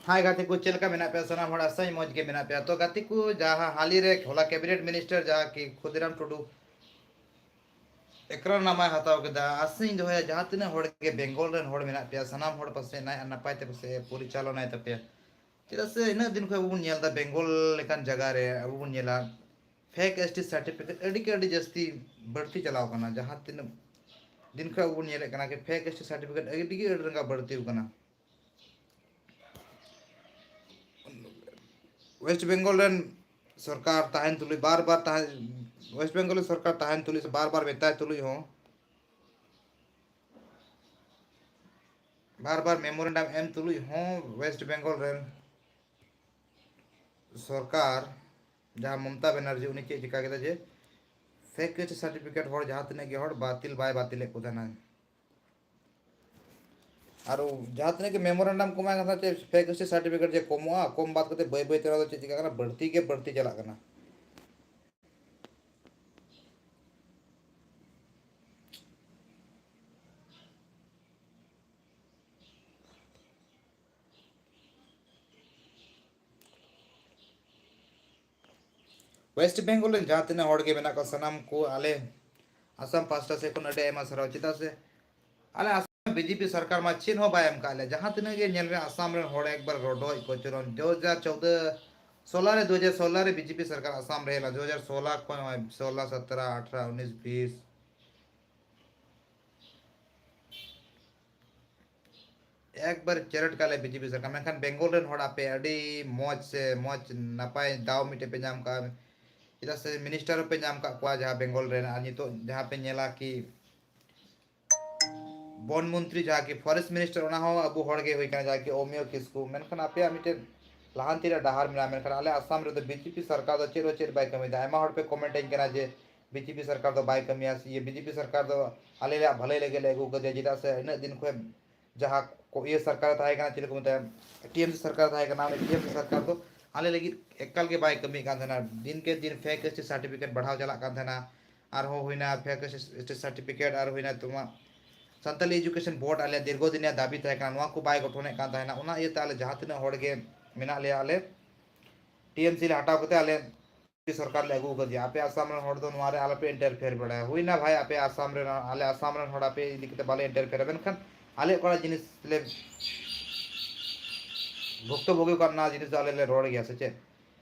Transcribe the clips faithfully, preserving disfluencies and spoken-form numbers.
ᱦᱟᱭ ᱜᱟᱛᱮ ᱠᱚ, ᱪᱮᱫ ᱞᱮᱠᱟ ᱢᱮᱱᱟᱜ ᱯᱮᱭᱟ? ᱥᱟᱱᱟᱢ ᱦᱚᱲ ᱟᱥᱟᱧ ᱢᱚᱡᱽ ᱜᱮ ᱢᱮᱱᱟᱜ ᱯᱮᱭᱟ᱾ ᱛᱚ ᱜᱟᱛᱮ ᱠᱚ, ᱡᱟᱦᱟᱸ ᱦᱟᱹᱞᱤ ᱨᱮ ᱦᱚᱞᱟ ᱠᱮᱵᱤᱱᱮᱴ ᱢᱤᱱᱤᱥᱴᱟᱨ ᱡᱟᱦᱟᱸ ᱠᱤ ᱠᱷᱩᱫᱤᱨᱟᱢ ᱴᱩᱰᱩ ᱮᱠᱨᱟᱨᱱᱟᱢᱟᱭ ᱦᱟᱛᱟᱣ ᱠᱮᱫᱟ, ᱟᱥᱟᱧ ᱫᱚᱦᱚᱭᱟ ᱡᱟᱦᱟᱸ ᱛᱤᱱᱟᱹᱜ ᱦᱚᱲ ᱜᱮ ᱵᱮᱝᱜᱚᱞ ᱨᱮᱱ ᱦᱚᱲ ᱢᱮᱱᱟᱜ ᱯᱮᱭᱟ, ᱥᱟᱱᱟᱢ ᱦᱚᱲ ᱯᱟᱥᱮᱡ ᱱᱟᱭ ᱟᱨ ᱱᱟᱯᱟᱭ ᱛᱮ ᱯᱟᱥᱮᱡ ᱯᱚᱨᱤᱪᱟᱞᱚᱱᱟᱭ ᱛᱟᱯᱮᱭᱟ᱾ ᱪᱮᱫᱟᱜ ᱥᱮ ᱤᱱᱟᱹᱜ ᱫᱤᱱ ᱠᱷᱚᱱ ᱟᱵᱚ ᱵᱚᱱ ᱧᱮᱞ ᱮᱫᱟ, ᱵᱮᱝᱜᱚᱞ ᱞᱮᱠᱟᱱ ᱡᱟᱭᱜᱟ ᱨᱮ ᱟᱵᱚ ᱵᱚᱱ ᱧᱮᱞᱟ ᱯᱷᱮᱠ ᱮᱥ ᱴᱤ ᱥᱟᱨᱴᱤᱯᱷᱤᱠᱮᱴ ᱟᱹᱰᱤ ᱜᱮ ᱟᱹᱰᱤ ᱡᱟᱹᱥᱛᱤ ᱵᱟᱹᱲᱛᱤ ᱪᱟᱞᱟᱣ ᱠᱟᱱᱟ᱾ ᱡᱟᱦᱟᱸ ᱛᱤᱱᱟᱹᱜ ᱫᱤᱱ ᱠᱷᱚᱱ ᱟᱵᱚ ᱵᱚᱱ ᱧᱮᱞᱮᱫ ᱠᱟᱱᱟ ᱠᱤ ᱯᱷᱮᱠ ᱮᱥ ᱴᱤ ᱥᱟᱨᱴᱤᱯᱷᱤᱠᱮᱴ ᱟᱹᱰᱤ ᱜᱮ ᱟᱹᱰᱤ ᱨᱟᱸᱜᱟᱣ ᱵᱟᱹᱲᱛᱤ ᱟᱠᱟᱱᱟ᱾ ᱳᱭᱮᱥᱴ ᱵᱮᱝᱜᱚᱞ ᱨᱮᱱ ᱥᱚᱨᱠᱟᱨ ᱛᱟᱦᱮᱱ ᱛᱩᱞᱩᱡ ᱵᱟᱨ ᱵᱟᱨ ᱛᱟᱦᱮᱸ, ᱳᱭᱮᱥᱴ ᱵᱮᱝᱜᱚᱞ ᱨᱮᱱ ᱥᱚᱨᱠᱟᱨ ᱛᱟᱦᱮᱱ ᱛᱩᱞᱩᱡ ᱥᱮ ᱵᱟᱨ ᱵᱟᱨ ᱢᱮᱛᱟᱭ ᱛᱩᱞᱩᱡ ᱦᱚᱸ, ᱵᱟᱨ ᱵᱟᱨ ᱢᱮᱢᱳᱨᱮᱱᱰᱟᱢ ᱮᱢ ᱛᱩᱞᱩᱡ ᱦᱚᱸ ᱳᱭᱮᱥᱴ ᱵᱮᱝᱜᱚᱞ ᱨᱮᱱ ᱥᱚᱨᱠᱟᱨ ᱡᱟᱦᱟᱸ ᱢᱚᱢᱚᱛᱟ ᱵᱮᱱᱟᱨᱡᱤ ᱩᱱᱤ ᱪᱮᱫ ᱮ ᱪᱤᱠᱟ ᱠᱮᱫᱟ ᱡᱮ ᱯᱷᱮᱠ ᱮᱥ ᱴᱤ ᱥᱟᱨᱴᱤᱯᱷᱤᱠᱮᱴ ᱦᱚᱲ ᱡᱟᱦᱟᱸ ᱛᱤᱱᱟᱹᱜ ᱜᱮ ᱦᱚᱲ ᱵᱟᱹᱛᱤᱞ ᱵᱟᱭ ᱵᱟᱹᱛᱤᱞᱮᱫ ᱠᱚ ᱛᱟᱦᱮᱱᱟ᱾ ᱟᱨ ᱡᱟᱦᱟᱸ ᱛᱤᱱᱟᱹᱜ ᱜᱮ ᱢᱮᱢᱳᱨᱮᱱᱰᱟᱢ ᱠᱚ ᱮᱢᱟᱭ ᱠᱟᱱ ᱛᱟᱦᱮᱱᱟ ᱡᱮ ᱯᱷᱮᱠ ᱮᱥ ᱴᱤ ᱥᱟᱨᱴᱤᱯᱷᱤᱠᱮᱴ ᱡᱮ ᱠᱚᱢᱚᱜᱼᱟ, ᱠᱚᱢ ᱵᱟᱫ ᱠᱟᱛᱮ ᱵᱟᱹᱭ ᱵᱟᱹᱭ ᱛᱮ ᱚᱱᱟ ᱫᱚ ᱪᱮᱫ ᱪᱤᱠᱟᱜ ᱠᱟᱱᱟ, ᱵᱟᱹᱲᱛᱤ ᱜᱮ ᱵᱟᱹᱲᱛᱤ ᱪᱟᱞᱟᱜ ᱠᱟᱱᱟ᱾ ᱳᱭᱮᱥᱴ ᱵᱮᱝᱜᱚᱞ ᱨᱮᱱ ᱡᱟᱦᱟᱸ ᱛᱤᱱᱟᱹᱜ ᱦᱚᱲ ᱜᱮ ᱢᱮᱱᱟᱜ ᱠᱚᱣᱟ, ᱥᱟᱱᱟᱢ ᱠᱚ ᱟᱞᱮ ᱟᱥᱟᱢ ᱯᱟᱥᱴᱟ ᱥᱮᱫ ᱠᱷᱚᱱ ᱟᱹᱰᱤ ᱟᱭᱢᱟ ᱥᱟᱨᱦᱟᱣ᱾ ᱪᱮᱫᱟᱜ ᱥᱮ ᱟᱞᱮ ᱟᱥᱟᱢ ᱵᱤᱡᱮᱯᱤ ᱥᱚᱨᱠᱟᱨ ᱢᱟ ᱪᱮᱫ ᱦᱚᱸ ᱵᱟᱭ ᱮᱢ ᱠᱟᱜ ᱞᱮᱭᱟ᱾ ᱡᱟᱦᱟᱸ ᱛᱤᱱᱟᱹᱜ ᱜᱮ ᱧᱮᱞ ᱢᱮ, ᱟᱥᱟᱢ ᱨᱮᱱ ᱦᱚᱲ ᱮᱠᱵᱟᱨ ᱨᱚᱰᱚᱡ ᱠᱚᱪᱞᱚᱱ, ᱫᱩ ᱦᱟᱡᱟᱨ ᱪᱳᱫᱫᱳ ᱥᱳᱞᱟ ᱨᱮ, ᱫᱩ ᱦᱟᱡᱟᱨ ᱥᱳᱞᱟ ᱨᱮ ᱵᱤᱡᱮᱯᱤ ᱥᱚᱨᱠᱟᱨ ᱟᱥᱟᱢ ᱨᱮ ᱦᱮᱡ ᱞᱮᱱᱟ, ᱫᱩ ᱦᱟᱡᱟᱨ ᱥᱳᱞᱟ ᱠᱷᱚᱱ ᱱᱚᱜᱼᱚᱭ ᱥᱳᱞᱟ, ᱥᱚᱛᱨᱚ, ᱟᱴᱷᱨᱚ, ᱩᱱᱤᱥ, ᱵᱤᱥ, ᱮᱠᱵᱟᱨ ᱪᱮᱨᱮᱴ ᱠᱟᱜ ᱞᱮ ᱵᱤᱡᱮᱯᱤ ᱥᱚᱨᱠᱟᱨ᱾ ᱢᱮᱱᱠᱷᱟᱱ ᱵᱮᱝᱜᱚᱞ ᱨᱮᱱ ᱦᱚᱲ ᱟᱯᱮ ᱟᱹᱰᱤ ᱢᱚᱡᱽ ᱥᱮ ᱢᱚᱡᱽ ᱱᱟᱯᱟᱭ ᱫᱟᱣ ᱢᱤᱫᱴᱮᱡ ᱯᱮ ᱧᱟᱢ ᱠᱟᱜᱼᱟ᱾ ᱪᱮᱫᱟᱜ ᱥᱮ ᱢᱤᱱᱤᱥᱴᱟᱨ ᱦᱚᱸᱯᱮ ᱧᱟᱢ ᱠᱟᱜ ᱠᱚᱣᱟ ᱡᱟᱦᱟᱸ ᱵᱮᱝᱜᱚᱞ ᱨᱮᱱ, ᱟᱨ ᱱᱤᱛᱚᱜ ᱡᱟᱦᱟᱸ ᱯᱮ ᱧᱮᱞᱟ ᱠᱤ ᱵᱚᱱ ᱢᱚᱱᱛᱨᱤ ᱡᱟᱦᱟᱸ ᱠᱤ ᱯᱷᱚᱨᱮᱥᱴ ᱢᱤᱱᱤᱥᱴᱟᱨ, ᱚᱱᱟ ᱦᱚᱸ ᱟᱵᱚ ᱦᱚᱲ ᱜᱮ ᱦᱩᱭ ᱠᱟᱱᱟ, ᱡᱟᱦᱟᱸ ᱠᱤ ᱚᱢᱤᱭᱚ ᱠᱤᱥᱠᱩ᱾ ᱢᱮᱱᱠᱷᱟᱱ ᱟᱯᱮᱭᱟᱜ ᱢᱤᱫᱴᱮᱱ ᱞᱟᱦᱟᱱᱛᱤ ᱨᱮᱭᱟᱜ ᱰᱟᱦᱟᱨ ᱢᱮᱱᱟᱜᱼᱟ, ᱢᱮᱱᱠᱷᱟᱱ ᱟᱞᱮ ᱟᱥᱟᱢ ᱨᱮᱫᱚ ᱵᱤᱡᱮᱯᱤ ᱥᱚᱨᱠᱟᱨ ᱫᱚ ᱪᱮᱫ ᱦᱚᱸ ᱪᱮᱫ ᱵᱟᱭ ᱠᱟᱹᱢᱤᱭᱮᱫᱟ᱾ ᱟᱭᱢᱟ ᱦᱚᱲ ᱯᱮ ᱠᱚᱢᱮᱱᱴ ᱟᱹᱧ ᱠᱟᱱᱟ ᱡᱮ ᱵᱤᱡᱮᱯᱤ ᱥᱚᱨᱠᱟᱨ ᱫᱚ ᱵᱟᱭ ᱠᱟᱹᱢᱤᱭᱟ, ᱥᱮ ᱤᱭᱟᱹ ᱵᱤᱡᱮᱯᱤ ᱥᱚᱨᱠᱟᱨ ᱫᱚ ᱟᱞᱮ ᱞᱮᱭᱟᱜ ᱵᱷᱟᱹᱞᱟᱹᱭ ᱞᱟᱹᱜᱤᱫ ᱞᱮ ᱟᱹᱜᱩ ᱠᱟᱫᱮᱭᱟ᱾ ᱪᱮᱫᱟᱜ ᱥᱮ ᱤᱱᱟᱹᱜ ᱫᱤᱱ ᱠᱷᱚᱱ ᱡᱟᱦᱟᱸ ᱠᱚ ᱤᱭᱟᱹ ᱥᱚᱨᱠᱟᱨ ᱛᱟᱦᱮᱸ ᱠᱟᱱᱟ, ᱪᱮᱫ ᱠᱚ ᱢᱮᱛᱟᱭᱟ, ᱴᱤ ᱮᱢ ᱥᱤ ᱥᱚᱨᱠᱟᱨ ᱛᱟᱦᱮᱸ ᱠᱟᱱᱟ, ᱩᱱᱤ ᱴᱤ ᱮᱢ ᱥᱤ ᱥᱚᱨᱠᱟᱨ ᱫᱚ ᱟᱞᱮ ᱞᱟᱹᱜᱤᱫ ᱮᱠᱟᱞ ᱜᱮ ᱵᱟᱭ ᱠᱟᱹᱢᱤᱭᱮᱫ ᱠᱟᱱ ᱛᱟᱦᱮᱱᱟ᱾ ᱫᱤᱱ ᱠᱮ ᱫᱤᱱ ᱯᱷᱮᱠ ᱮᱥ ᱴᱤ ᱥᱟᱨᱴᱤᱯᱷᱤᱠᱮᱴ ᱵᱟᱲᱦᱟᱣ ᱪᱟᱞᱟᱜ ᱠᱟᱱ ᱛᱟᱦᱮᱱᱟ, ᱟᱨᱦᱚᱸ ᱦᱩᱭᱱᱟ ᱯᱷᱮᱠ ᱮᱥ ᱴᱤ ᱥᱟᱨᱴᱤᱯᱷᱤᱠᱮᱴ, ᱟᱨ ᱦᱩᱭᱱᱟ ᱛᱳᱢᱟᱨ ᱥᱟᱱᱛᱟᱞᱤ ᱮᱡᱩᱠᱮᱥᱚᱱ ᱵᱳᱨᱰ ᱟᱞᱮᱭᱟᱜ ᱫᱤᱨᱜᱷᱚ ᱫᱤᱱ ᱨᱮᱭᱟᱜ ᱫᱟᱹᱵᱤ ᱛᱟᱦᱮᱸ ᱠᱟᱱᱟ, ᱱᱚᱣᱟ ᱠᱚ ᱵᱟᱭ ᱜᱚᱴᱷᱚᱱᱮᱫ ᱠᱟᱱ ᱛᱟᱦᱮᱱᱟ᱾ ᱚᱱᱟ ᱤᱭᱟᱹᱛᱮ ᱟᱞᱮ ᱡᱟᱦᱟᱸ ᱛᱤᱱᱟᱹᱜ ᱦᱚᱲ ᱜᱮ ᱢᱮᱱᱟᱜ ᱞᱮᱭᱟ, ᱟᱞᱮ ᱴᱤ ᱮᱢ ᱥᱤ ᱞᱮ ᱦᱟᱴᱟᱣ ᱠᱟᱛᱮ ᱟᱞᱮ ᱥᱚᱨᱠᱟᱨ ᱞᱮ ᱟᱹᱜᱩ ᱟᱠᱟᱫᱮᱭᱟ᱾ ᱟᱯᱮ ᱟᱥᱟᱢ ᱨᱮᱱ ᱦᱚᱲ ᱫᱚ ᱱᱚᱣᱟ ᱨᱮ ᱟᱞᱚᱯᱮ ᱤᱱᱴᱟᱨᱯᱷᱮᱭᱟᱨ ᱵᱟᱲᱟᱭᱟ᱾ ᱦᱩᱭᱱᱟ ᱵᱷᱟᱭ, ᱟᱯᱮ ᱟᱥᱟᱢ ᱨᱮᱱ, ᱟᱞᱮ ᱟᱥᱟᱢ ᱨᱮᱱ ᱦᱚᱲ ᱟᱯᱮ ᱤᱫᱤ ᱠᱟᱛᱮ ᱵᱟᱞᱮ ᱤᱱᱴᱟᱨᱯᱷᱮᱭᱟᱨᱟ, ᱢᱮᱱᱠᱷᱟᱱ ᱟᱞᱮ ᱚᱠᱟᱴᱟᱜ ᱡᱤᱱᱤᱥ ᱞᱮ ᱵᱷᱩᱠᱛᱚ ᱵᱷᱳᱜᱤ ᱠᱟᱱᱟ, ᱚᱱᱟ ᱡᱤᱱᱤᱥ ᱫᱚ ᱟᱞᱮ ᱞᱮ ᱨᱚᱲ ᱜᱮᱭᱟ ᱥᱮ ᱪᱮᱫ?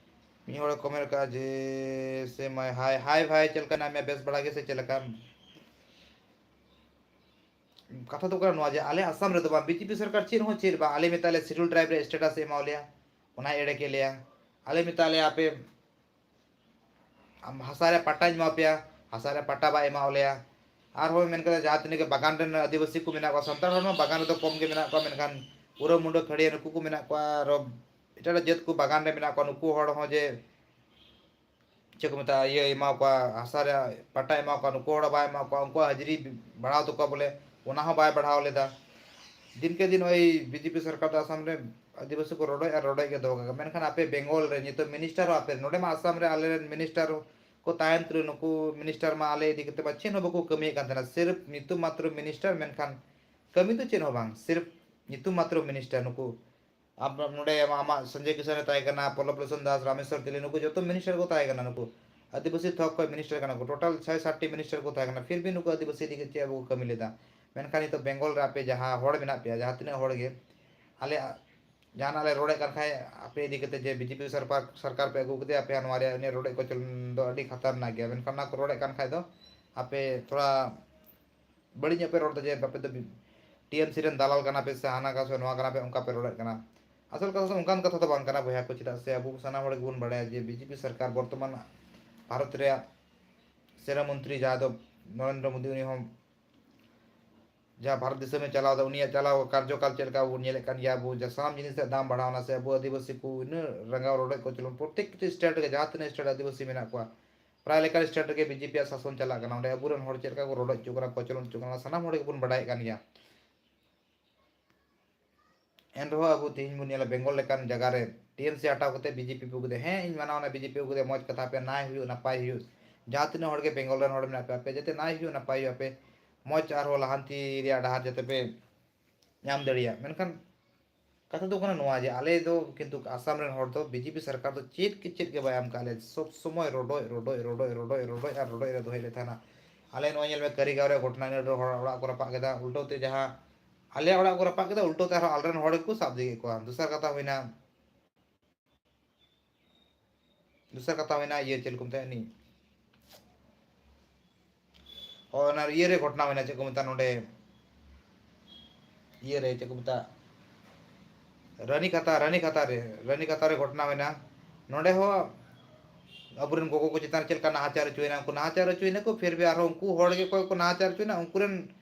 ᱢᱤᱫ ᱦᱚᱲᱮ ᱠᱚᱢᱮᱱᱴ ᱠᱟᱜᱼᱟ ᱡᱮ, ᱥᱮ ᱢᱟᱭ ᱦᱟᱭ, ᱦᱟᱭ ᱵᱷᱟᱭ, ᱪᱮᱫ ᱞᱮᱠᱟ ᱢᱮᱱᱟᱜ ᱢᱮᱭᱟ? ᱵᱮᱥ ᱵᱟᱲᱟ ᱜᱮ ᱥᱮ ᱪᱮᱫ ᱞᱮᱠᱟ? ᱠᱟᱛᱷᱟ ᱫᱚ ᱠᱟᱱᱟ ᱱᱚᱣᱟ ᱡᱮ ᱟᱞᱮ ᱟᱥᱟᱢ ᱨᱮᱫᱚ ᱵᱟᱝ, ᱵᱤᱡᱮᱯᱤ ᱥᱚᱨᱠᱟᱨ ᱪᱮᱫ ᱦᱚᱸ ᱪᱮᱫ ᱵᱟᱝ᱾ ᱟᱞᱮ ᱢᱮᱛᱟ ᱞᱮ ᱥᱤᱰᱩᱞ ᱴᱨᱟᱭᱤᱵᱽ ᱨᱮ ᱥᱴᱮᱴᱟᱥ ᱮ ᱮᱢᱟᱣ ᱞᱮᱭᱟ, ᱚᱱᱟ ᱮᱲᱮ ᱠᱮᱫ ᱞᱮᱭᱟ᱾ ᱟᱞᱮ ᱢᱮᱛᱟ ᱞᱮᱭᱟ ᱟᱯᱮ ᱟᱢ ᱦᱟᱥᱟ ᱨᱮ ᱯᱟᱴᱟᱧ ᱮᱢᱟ ᱯᱮᱭᱟ, ᱦᱟᱥᱟ ᱨᱮ ᱯᱟᱴᱟ ᱵᱟᱭ ᱮᱢᱟᱣ ᱞᱮᱭᱟ᱾ ᱟᱨᱦᱚᱸ ᱢᱮᱱ ᱠᱟᱫᱟ ᱡᱟᱦᱟᱸ ᱛᱤᱱᱟᱹᱜ ᱜᱮ ᱵᱟᱜᱟᱱ ᱨᱮᱱ ᱟᱹᱫᱤᱵᱟᱹᱥᱤ ᱠᱚ ᱢᱮᱱᱟᱜ ᱠᱚᱣᱟ, ᱥᱟᱱᱛᱟᱲ ᱦᱚᱲ ᱢᱟ ᱵᱟᱜᱟᱱ ᱨᱮᱫᱚ ᱠᱚᱢ ᱜᱮ ᱢᱮᱱᱟᱜ ᱠᱚᱣᱟ, ᱢᱮᱱᱠᱷᱟᱱ ᱩᱨᱟᱹᱣ ᱢᱩᱱᱰᱟᱹ ᱠᱷᱟᱹᱲᱭᱟᱹ ᱱᱩᱠᱩ ᱠᱚ ᱢᱮᱱᱟᱜ ᱠᱚᱣᱟ, ᱟᱨᱚ ᱮᱴᱟᱜ ᱮᱴᱟᱜ ᱡᱟᱹᱛ ᱠᱚ ᱵᱟᱜᱟᱱ ᱨᱮ ᱢᱮᱱᱟᱜ ᱠᱚᱣᱟ, ᱱᱩᱠᱩ ᱦᱚᱲ ᱦᱚᱸ ᱡᱮ ᱪᱮᱫ ᱠᱚ ᱢᱮᱛᱟᱜᱼᱟ, ᱤᱭᱟᱹ ᱮᱢᱟ ᱠᱚᱣᱟ, ᱦᱟᱥᱟ ᱨᱮ ᱯᱟᱴᱟ ᱮᱢᱟ ᱠᱚᱣᱟ, ᱱᱩᱠᱩ ᱦᱚᱲ ᱵᱟᱭ ᱮᱢᱟ ᱠᱚᱣᱟ, ᱩᱱᱠᱩᱣᱟᱜ ᱦᱟᱡᱽᱨᱤ ᱵᱟᱲᱦᱟᱣ ᱛᱟᱠᱚᱣᱟ ᱵᱚᱞᱮ, ᱚᱱᱟ ᱦᱚᱸ ᱵᱟᱭ ᱵᱟᱲᱦᱟᱣ ᱞᱮᱫᱟ᱾ ᱫᱤᱱᱠᱮ ᱫᱤᱱ ᱳᱭ ᱵᱤᱡᱮᱯᱤ ᱥᱚᱨᱠᱟᱨ ᱫᱚ ᱟᱥᱟᱢ ᱨᱮ ᱟᱹᱫᱤᱵᱟᱹᱥᱤ ᱠᱚ ᱨᱚᱰᱚᱡ ᱟᱨ ᱨᱚᱰᱚᱡ ᱜᱮ ᱫᱚᱦᱚ ᱠᱟᱜᱼᱟ᱾ ᱢᱮᱱᱠᱷᱟᱱ ᱟᱯᱮ ᱵᱮᱝᱜᱚᱞ ᱨᱮ ᱱᱤᱛᱚᱜ ᱢᱤᱱᱤᱥᱴᱟᱨ ᱦᱚᱸ ᱟᱯᱮ, ᱱᱚᱰᱮ ᱢᱟ ᱟᱥᱟᱢ ᱨᱮ ᱟᱞᱮᱨᱮᱱ ᱢᱤᱱᱤᱥᱴᱟᱨ ᱠᱚ ᱛᱟᱦᱮᱱ ᱛᱩᱞᱩᱡ ᱱᱩᱠᱩ ᱢᱤᱱᱤᱥᱴᱟᱨ ᱢᱟ ᱟᱞᱮ ᱤᱫᱤ ᱠᱟᱛᱮ ᱢᱟ ᱪᱮᱫ ᱦᱚᱸ ᱵᱟᱠᱚ ᱠᱟᱹᱢᱤᱭᱮᱫ ᱠᱟᱱ ᱛᱟᱦᱮᱱᱟ, ᱥᱤᱨᱯ ᱧᱩᱛᱩᱢ ᱢᱟᱛᱨᱚ ᱢᱤᱱᱤᱥᱴᱟᱨ, ᱢᱮᱱᱠᱷᱟᱱ ᱠᱟᱹᱢᱤ ᱫᱚ ᱪᱮᱫ ᱦᱚᱸ ᱵᱟᱝ, ᱥᱤᱨᱯ ᱧᱩᱛᱩᱢ ᱢᱟᱛᱨᱚ ᱢᱤᱱᱤᱥᱴᱟᱨ᱾ ᱱᱩᱠᱩ ᱟᱢ ᱱᱚᱰᱮ ᱟᱢᱟᱜ ᱥᱚᱧᱡᱚᱭ ᱠᱤᱥᱟᱱ ᱮ ᱛᱟᱦᱮᱸ ᱠᱟᱱᱟ, ᱯᱚᱞᱞᱚᱵ ᱞᱳᱪᱚᱱ ᱫᱟᱥ, ᱨᱟᱢᱮᱥᱣᱚᱨ ᱛᱮᱞᱤ, ᱱᱩᱠᱩ ᱡᱚᱛᱚ ᱢᱤᱱᱤᱥᱴᱟᱨ ᱠᱚ ᱛᱟᱦᱮᱸ ᱠᱟᱱᱟ, ᱱᱩᱠᱩ ᱟᱹᱫᱤᱵᱟᱹᱥᱤ ᱛᱷᱚᱠ ᱠᱷᱚᱱ ᱢᱤᱱᱤᱥᱴᱟᱨ ᱠᱟᱱᱟ ᱠᱚ, ᱴᱳᱴᱟᱞ ᱪᱷᱚᱭ ᱥᱟᱛᱴᱤ ᱢᱤᱱᱤᱥᱴᱟᱨ ᱠᱚ ᱛᱟᱦᱮᱸ ᱠᱟᱱᱟ, ᱯᱷᱤᱨ ᱵᱷᱤ ᱱᱩᱠᱩ ᱟᱹᱫᱤᱵᱟᱹᱥᱤ ᱤᱫᱤ ᱠᱟᱛᱮ ᱪᱮᱫ ᱦᱚᱸ ᱵᱟᱠᱚ ᱠᱟᱹᱢᱤ ᱞᱮᱫᱟ᱾ ᱢᱮᱱᱠᱷᱟᱱ ᱱᱤᱛᱚᱜ ᱵᱮᱝᱜᱚᱞ ᱨᱮ ᱟᱯᱮ ᱡᱟᱦᱟᱸ ᱦᱚᱲ ᱢᱮᱱᱟᱜ ᱯᱮᱭᱟ, ᱡᱟᱦᱟᱸ ᱛᱤᱱᱟᱹᱜ ᱦᱚᱲ ᱜᱮ ᱟᱞᱮᱭᱟᱜ ᱡᱟᱦᱟᱱᱟᱜ ᱞᱮ ᱨᱚᱲᱮᱫ ᱠᱟᱱ ᱠᱷᱟᱡ ᱟᱯᱮ ᱤᱫᱤ ᱠᱟᱛᱮ ᱡᱮ ᱵᱤᱡᱮᱯᱤ ᱥᱚᱨᱠᱟᱨ, ᱥᱚᱨᱠᱟᱨ ᱯᱮ ᱟᱹᱜᱩ ᱠᱮᱫᱮᱭᱟ, ᱟᱯᱮᱭᱟᱜ ᱱᱚᱣᱟ ᱨᱮᱭᱟᱜ ᱩᱱᱤ ᱨᱚᱰᱚᱡ ᱠᱚᱪᱞᱚᱱ ᱫᱚ ᱟᱹᱰᱤ ᱠᱷᱟᱛᱟᱨᱱᱟᱠ ᱜᱮᱭᱟ᱾ ᱢᱮᱱᱠᱷᱟᱱ ᱚᱱᱟ ᱠᱚ ᱨᱚᱲᱮᱫ ᱠᱟᱱ ᱠᱷᱟᱡ ᱫᱚ ᱟᱯᱮ ᱛᱷᱚᱲᱟ ᱵᱟᱹᱲᱤᱡ ᱧᱚᱜ ᱯᱮ ᱨᱚᱲ ᱮᱫᱟ ᱡᱮ ᱟᱯᱮ ᱫᱚ ᱴᱤ ᱮᱢ ᱥᱤ ᱨᱮᱱ ᱫᱟᱞᱟᱞ ᱠᱟᱱᱟ ᱯᱮ ᱥᱮ ᱦᱟᱱᱟ ᱠᱟ ᱥᱮ ᱱᱚᱣᱟ ᱠᱟᱱᱟ ᱯᱮ, ᱚᱱᱠᱟ ᱯᱮ ᱨᱚᱲᱮᱫ ᱠᱟᱱᱟ᱾ ᱟᱥᱚᱞ ᱠᱟᱛᱷᱟ ᱫᱚ ᱚᱱᱠᱟᱱ ᱠᱟᱛᱷᱟ ᱫᱚ ᱵᱟᱝ ᱠᱟᱱᱟ ᱵᱚᱭᱦᱟ ᱠᱚ, ᱪᱮᱫᱟᱜ ᱥᱮ ᱟᱵᱚ ᱥᱟᱱᱟᱢ ᱦᱚᱲ ᱜᱮᱵᱚᱱ ᱵᱟᱲᱟᱭᱟ ᱡᱮ ᱵᱤᱡᱮᱯᱤ ᱥᱚᱨᱠᱟᱨ ᱵᱚᱨᱛᱚᱢᱟᱱ ᱵᱷᱟᱨᱚᱛ ᱨᱮᱭᱟᱜ ᱥᱮᱨᱟ ᱢᱚᱱᱛᱨᱤ ᱡᱟᱦᱟᱸ ᱫᱚ ᱱᱚᱨᱮᱱᱫᱨᱚ ᱢᱳᱫᱤ, ᱩᱱᱤ ᱦᱚᱸ ᱡᱟᱦᱟᱸ ᱵᱷᱟᱨᱚᱛ ᱫᱤᱥᱚᱢᱮ ᱪᱟᱞᱟᱣ ᱮᱫᱟ, ᱩᱱᱤᱭᱟᱜ ᱪᱟᱞᱟᱣ ᱠᱟᱨᱡᱚᱠᱟᱞ ᱪᱮᱫ ᱞᱮᱠᱟ ᱵᱚᱱ ᱧᱮᱞᱮᱫ ᱠᱟᱱ ᱜᱮᱭᱟ, ᱟᱵᱚ ᱡᱟ ᱥᱟᱱᱟᱢ ᱡᱤᱱᱤᱥ ᱨᱮᱭᱟᱜ ᱫᱟᱢ ᱵᱟᱲᱦᱟᱣ ᱮᱱᱟ ᱥᱮ ᱟᱵᱚ ᱟᱹᱫᱤᱵᱟᱹᱥᱤ ᱠᱚ ᱩᱱᱟᱹᱜ ᱨᱟᱸᱜᱟᱣ ᱨᱚᱰᱚᱡ ᱠᱚᱪᱞᱚᱱ, ᱯᱨᱚᱛᱮᱠ ᱴᱤ ᱥᱴᱮᱴ ᱨᱮᱜᱮ ᱡᱟᱦᱟᱸ ᱛᱤᱱᱟᱹᱜ ᱥᱴᱮᱴ ᱟᱹᱫᱤᱵᱟᱹᱥᱤ ᱢᱮᱱᱟᱜ ᱠᱚᱣᱟ, ᱯᱨᱟᱭ ᱞᱮᱠᱟᱱ ᱥᱴᱮᱴ ᱨᱮᱜᱮ ᱵᱤᱡᱮᱯᱤ ᱭᱟᱜ ᱥᱟᱥᱚᱱ ᱪᱟᱞᱟᱜ ᱠᱟᱱᱟ᱾ ᱚᱸᱰᱮ ᱟᱵᱚᱨᱮᱱ ᱦᱚᱲ ᱪᱮᱫ ᱞᱮᱠᱟ ᱠᱚ ᱨᱚᱰᱚᱡ ᱦᱚᱪᱚᱜ ᱠᱟᱱᱟ, ᱠᱚᱪᱞᱚᱱ ᱦᱚᱪᱚᱜ ᱠᱟᱱᱟ, ᱥᱟᱱᱟᱢ ᱦᱚᱲ ᱜᱮᱵᱚᱱ ᱵᱟᱰᱟᱭᱮᱫ ᱠᱟᱱ ᱜᱮᱭᱟ᱾ ᱮᱱ ᱨᱮᱦᱚᱸ ᱟᱵᱚ ᱛᱮᱦᱮᱧ ᱵᱚᱱ ᱧᱮᱞᱟ ᱵᱮᱝᱜᱚᱞ ᱞᱮᱠᱟᱱ ᱡᱟᱭᱜᱟ ᱨᱮ ᱴᱤ ᱮᱢ ᱥᱤ ᱦᱟᱴᱟᱣ ᱠᱟᱛᱮ ᱵᱤᱡᱮᱯᱤ ᱯᱮ ᱟᱹᱜᱩ ᱠᱮᱫᱟ᱾ ᱦᱮᱸ, ᱤᱧ ᱢᱟᱱᱟᱣ ᱚᱱᱟ ᱵᱤᱡᱮᱯᱤ ᱟᱹᱜᱩ ᱠᱮᱫᱟ, ᱢᱚᱡᱽ ᱠᱟᱛᱷᱟ, ᱟᱯᱮ ᱱᱟᱭ ᱦᱩᱭᱩᱜ, ᱱᱟᱯᱟᱭ ᱦᱩᱭᱩᱜ, ᱡᱟᱦᱟᱸ ᱛᱤᱱᱟᱹᱜ ᱦᱚᱲ ᱜᱮ ᱵᱮᱝᱜᱚᱞ ᱨᱮᱱ ᱦᱚᱲ ᱢᱮᱱᱟᱜ ᱯᱮ, ᱟᱯᱮ ᱡᱟᱛᱮ ᱱᱟᱭ ᱦᱩᱭᱩᱜ, ᱱᱟᱯᱟᱭ ᱦᱩᱭᱩᱜ, ᱟᱯᱮ ᱢᱚᱡᱽ ᱟᱨᱦᱚᱸ ᱞᱟᱦᱟᱱᱛᱤ ᱨᱮᱭᱟᱜ ᱰᱟᱦᱟᱨ ᱡᱟᱛᱮ ᱯᱮ ᱧᱟᱢ ᱫᱟᱲᱮᱭᱟᱜ᱾ ᱢᱮᱱᱠᱷᱟᱱ ᱠᱟᱛᱷᱟ ᱫᱚ ᱠᱟᱱᱟ ᱱᱚᱣᱟ ᱡᱮ ᱟᱞᱮ ᱫᱚ ᱠᱤᱱᱛᱩ ᱟᱥᱟᱢ ᱨᱮᱱ ᱦᱚᱲ ᱫᱚ ᱵᱤᱡᱮᱯᱤ ᱥᱚᱨᱠᱟᱨ ᱫᱚ ᱪᱮᱫ ᱜᱮ ᱪᱮᱫ ᱜᱮ ᱵᱟᱭ ᱮᱢ ᱠᱟᱜ ᱞᱮᱭᱟ᱾ ᱥᱚᱵ ᱥᱚᱢᱚᱭ ᱨᱚᱰᱚᱡ ᱨᱚᱰᱚᱡ ᱨᱚᱰᱚᱡ ᱨᱚᱰᱚᱡ ᱨᱚᱰᱚᱡ ᱟᱨ ᱨᱚᱰᱚᱡ ᱨᱮ ᱫᱚᱦᱚᱭ ᱞᱮ ᱛᱟᱦᱮᱱᱟ᱾ ᱟᱞᱮ ᱱᱚᱜᱼᱚᱭ ᱧᱮᱞ ᱢᱮ, ᱠᱟᱹᱨᱤᱜᱟᱸᱣ ᱨᱮ ᱜᱷᱚᱴᱚᱱᱟ ᱤᱱᱟᱹ ᱦᱚᱲ ᱚᱲᱟᱜ ᱠᱚ ᱨᱟᱯᱟᱜ ᱠᱮᱫᱟ, ᱩᱞᱴᱟᱹᱣ ᱛᱮ ᱡᱟᱦᱟᱸ ᱟᱞᱮ ᱚᱲᱟᱜ ᱠᱚ ᱨᱟᱯᱟᱜ ᱠᱮᱫᱟ, ᱩᱞᱴᱟᱹᱣ ᱛᱮ ᱟᱨᱦᱚᱸ ᱟᱞᱮᱨᱮᱱ ᱦᱚᱲ ᱜᱮᱠᱚ ᱥᱟᱵ ᱤᱫᱤ ᱠᱮᱫ ᱠᱚᱣᱟ᱾ ᱫᱚᱥᱟᱨ ᱠᱟᱛᱷᱟ ᱦᱩᱭᱱᱟ, ᱫᱚᱥᱟᱨ ᱠᱟᱛᱷᱟ ᱦᱩᱭᱱᱟ ᱤᱭᱟᱹ ᱪᱮᱫ ᱠᱚ ᱢᱮᱛᱟᱜᱼᱟ ᱩᱱᱤ, ᱚ, ᱚᱱᱟ ᱤᱭᱟᱹ ᱨᱮ ᱜᱷᱚᱴᱚᱱᱟ ᱦᱩᱭᱱᱟ, ᱪᱮᱫ ᱠᱚ ᱢᱮᱛᱟᱜᱼᱟ ᱱᱚᱰᱮ, ᱤᱭᱟᱹ ᱨᱮ ᱪᱮᱫ ᱠᱚ ᱢᱮᱛᱟᱜᱼᱟ, ᱨᱟᱱᱤ ᱠᱟᱛᱷᱟ, ᱨᱟᱱᱤ ᱠᱟᱛᱷᱟ ᱨᱮ, ᱨᱟᱱᱤ ᱠᱟᱛᱷᱟ ᱨᱮ ᱜᱷᱚᱴᱚᱱᱟ ᱦᱩᱭᱱᱟ᱾ ᱱᱚᱰᱮ ᱦᱚᱸ ᱟᱵᱚᱨᱮᱱ ᱜᱚᱜᱚ ᱠᱚ ᱪᱮᱛᱟᱱ ᱨᱮ ᱪᱮᱫ ᱞᱮᱠᱟ ᱱᱟᱦᱟᱪᱟᱨ ᱦᱚᱪᱚᱭᱮᱱᱟ, ᱩᱱᱠᱩ ᱱᱟᱦᱟᱪᱟᱨ ᱦᱚᱪᱚᱭᱮᱱᱟ ᱠᱚ, ᱯᱷᱤᱨ ᱵᱷᱤ ᱟᱨᱦᱚᱸ ᱩᱱᱠᱩ ᱦᱚᱲ ᱜᱮ ᱚᱠᱚᱭ ᱠᱚ ᱱᱟᱦᱟᱪᱟᱨ ᱦᱚᱪᱚᱭᱮᱱᱟ, ᱩᱱᱠᱩ ᱨᱮᱱ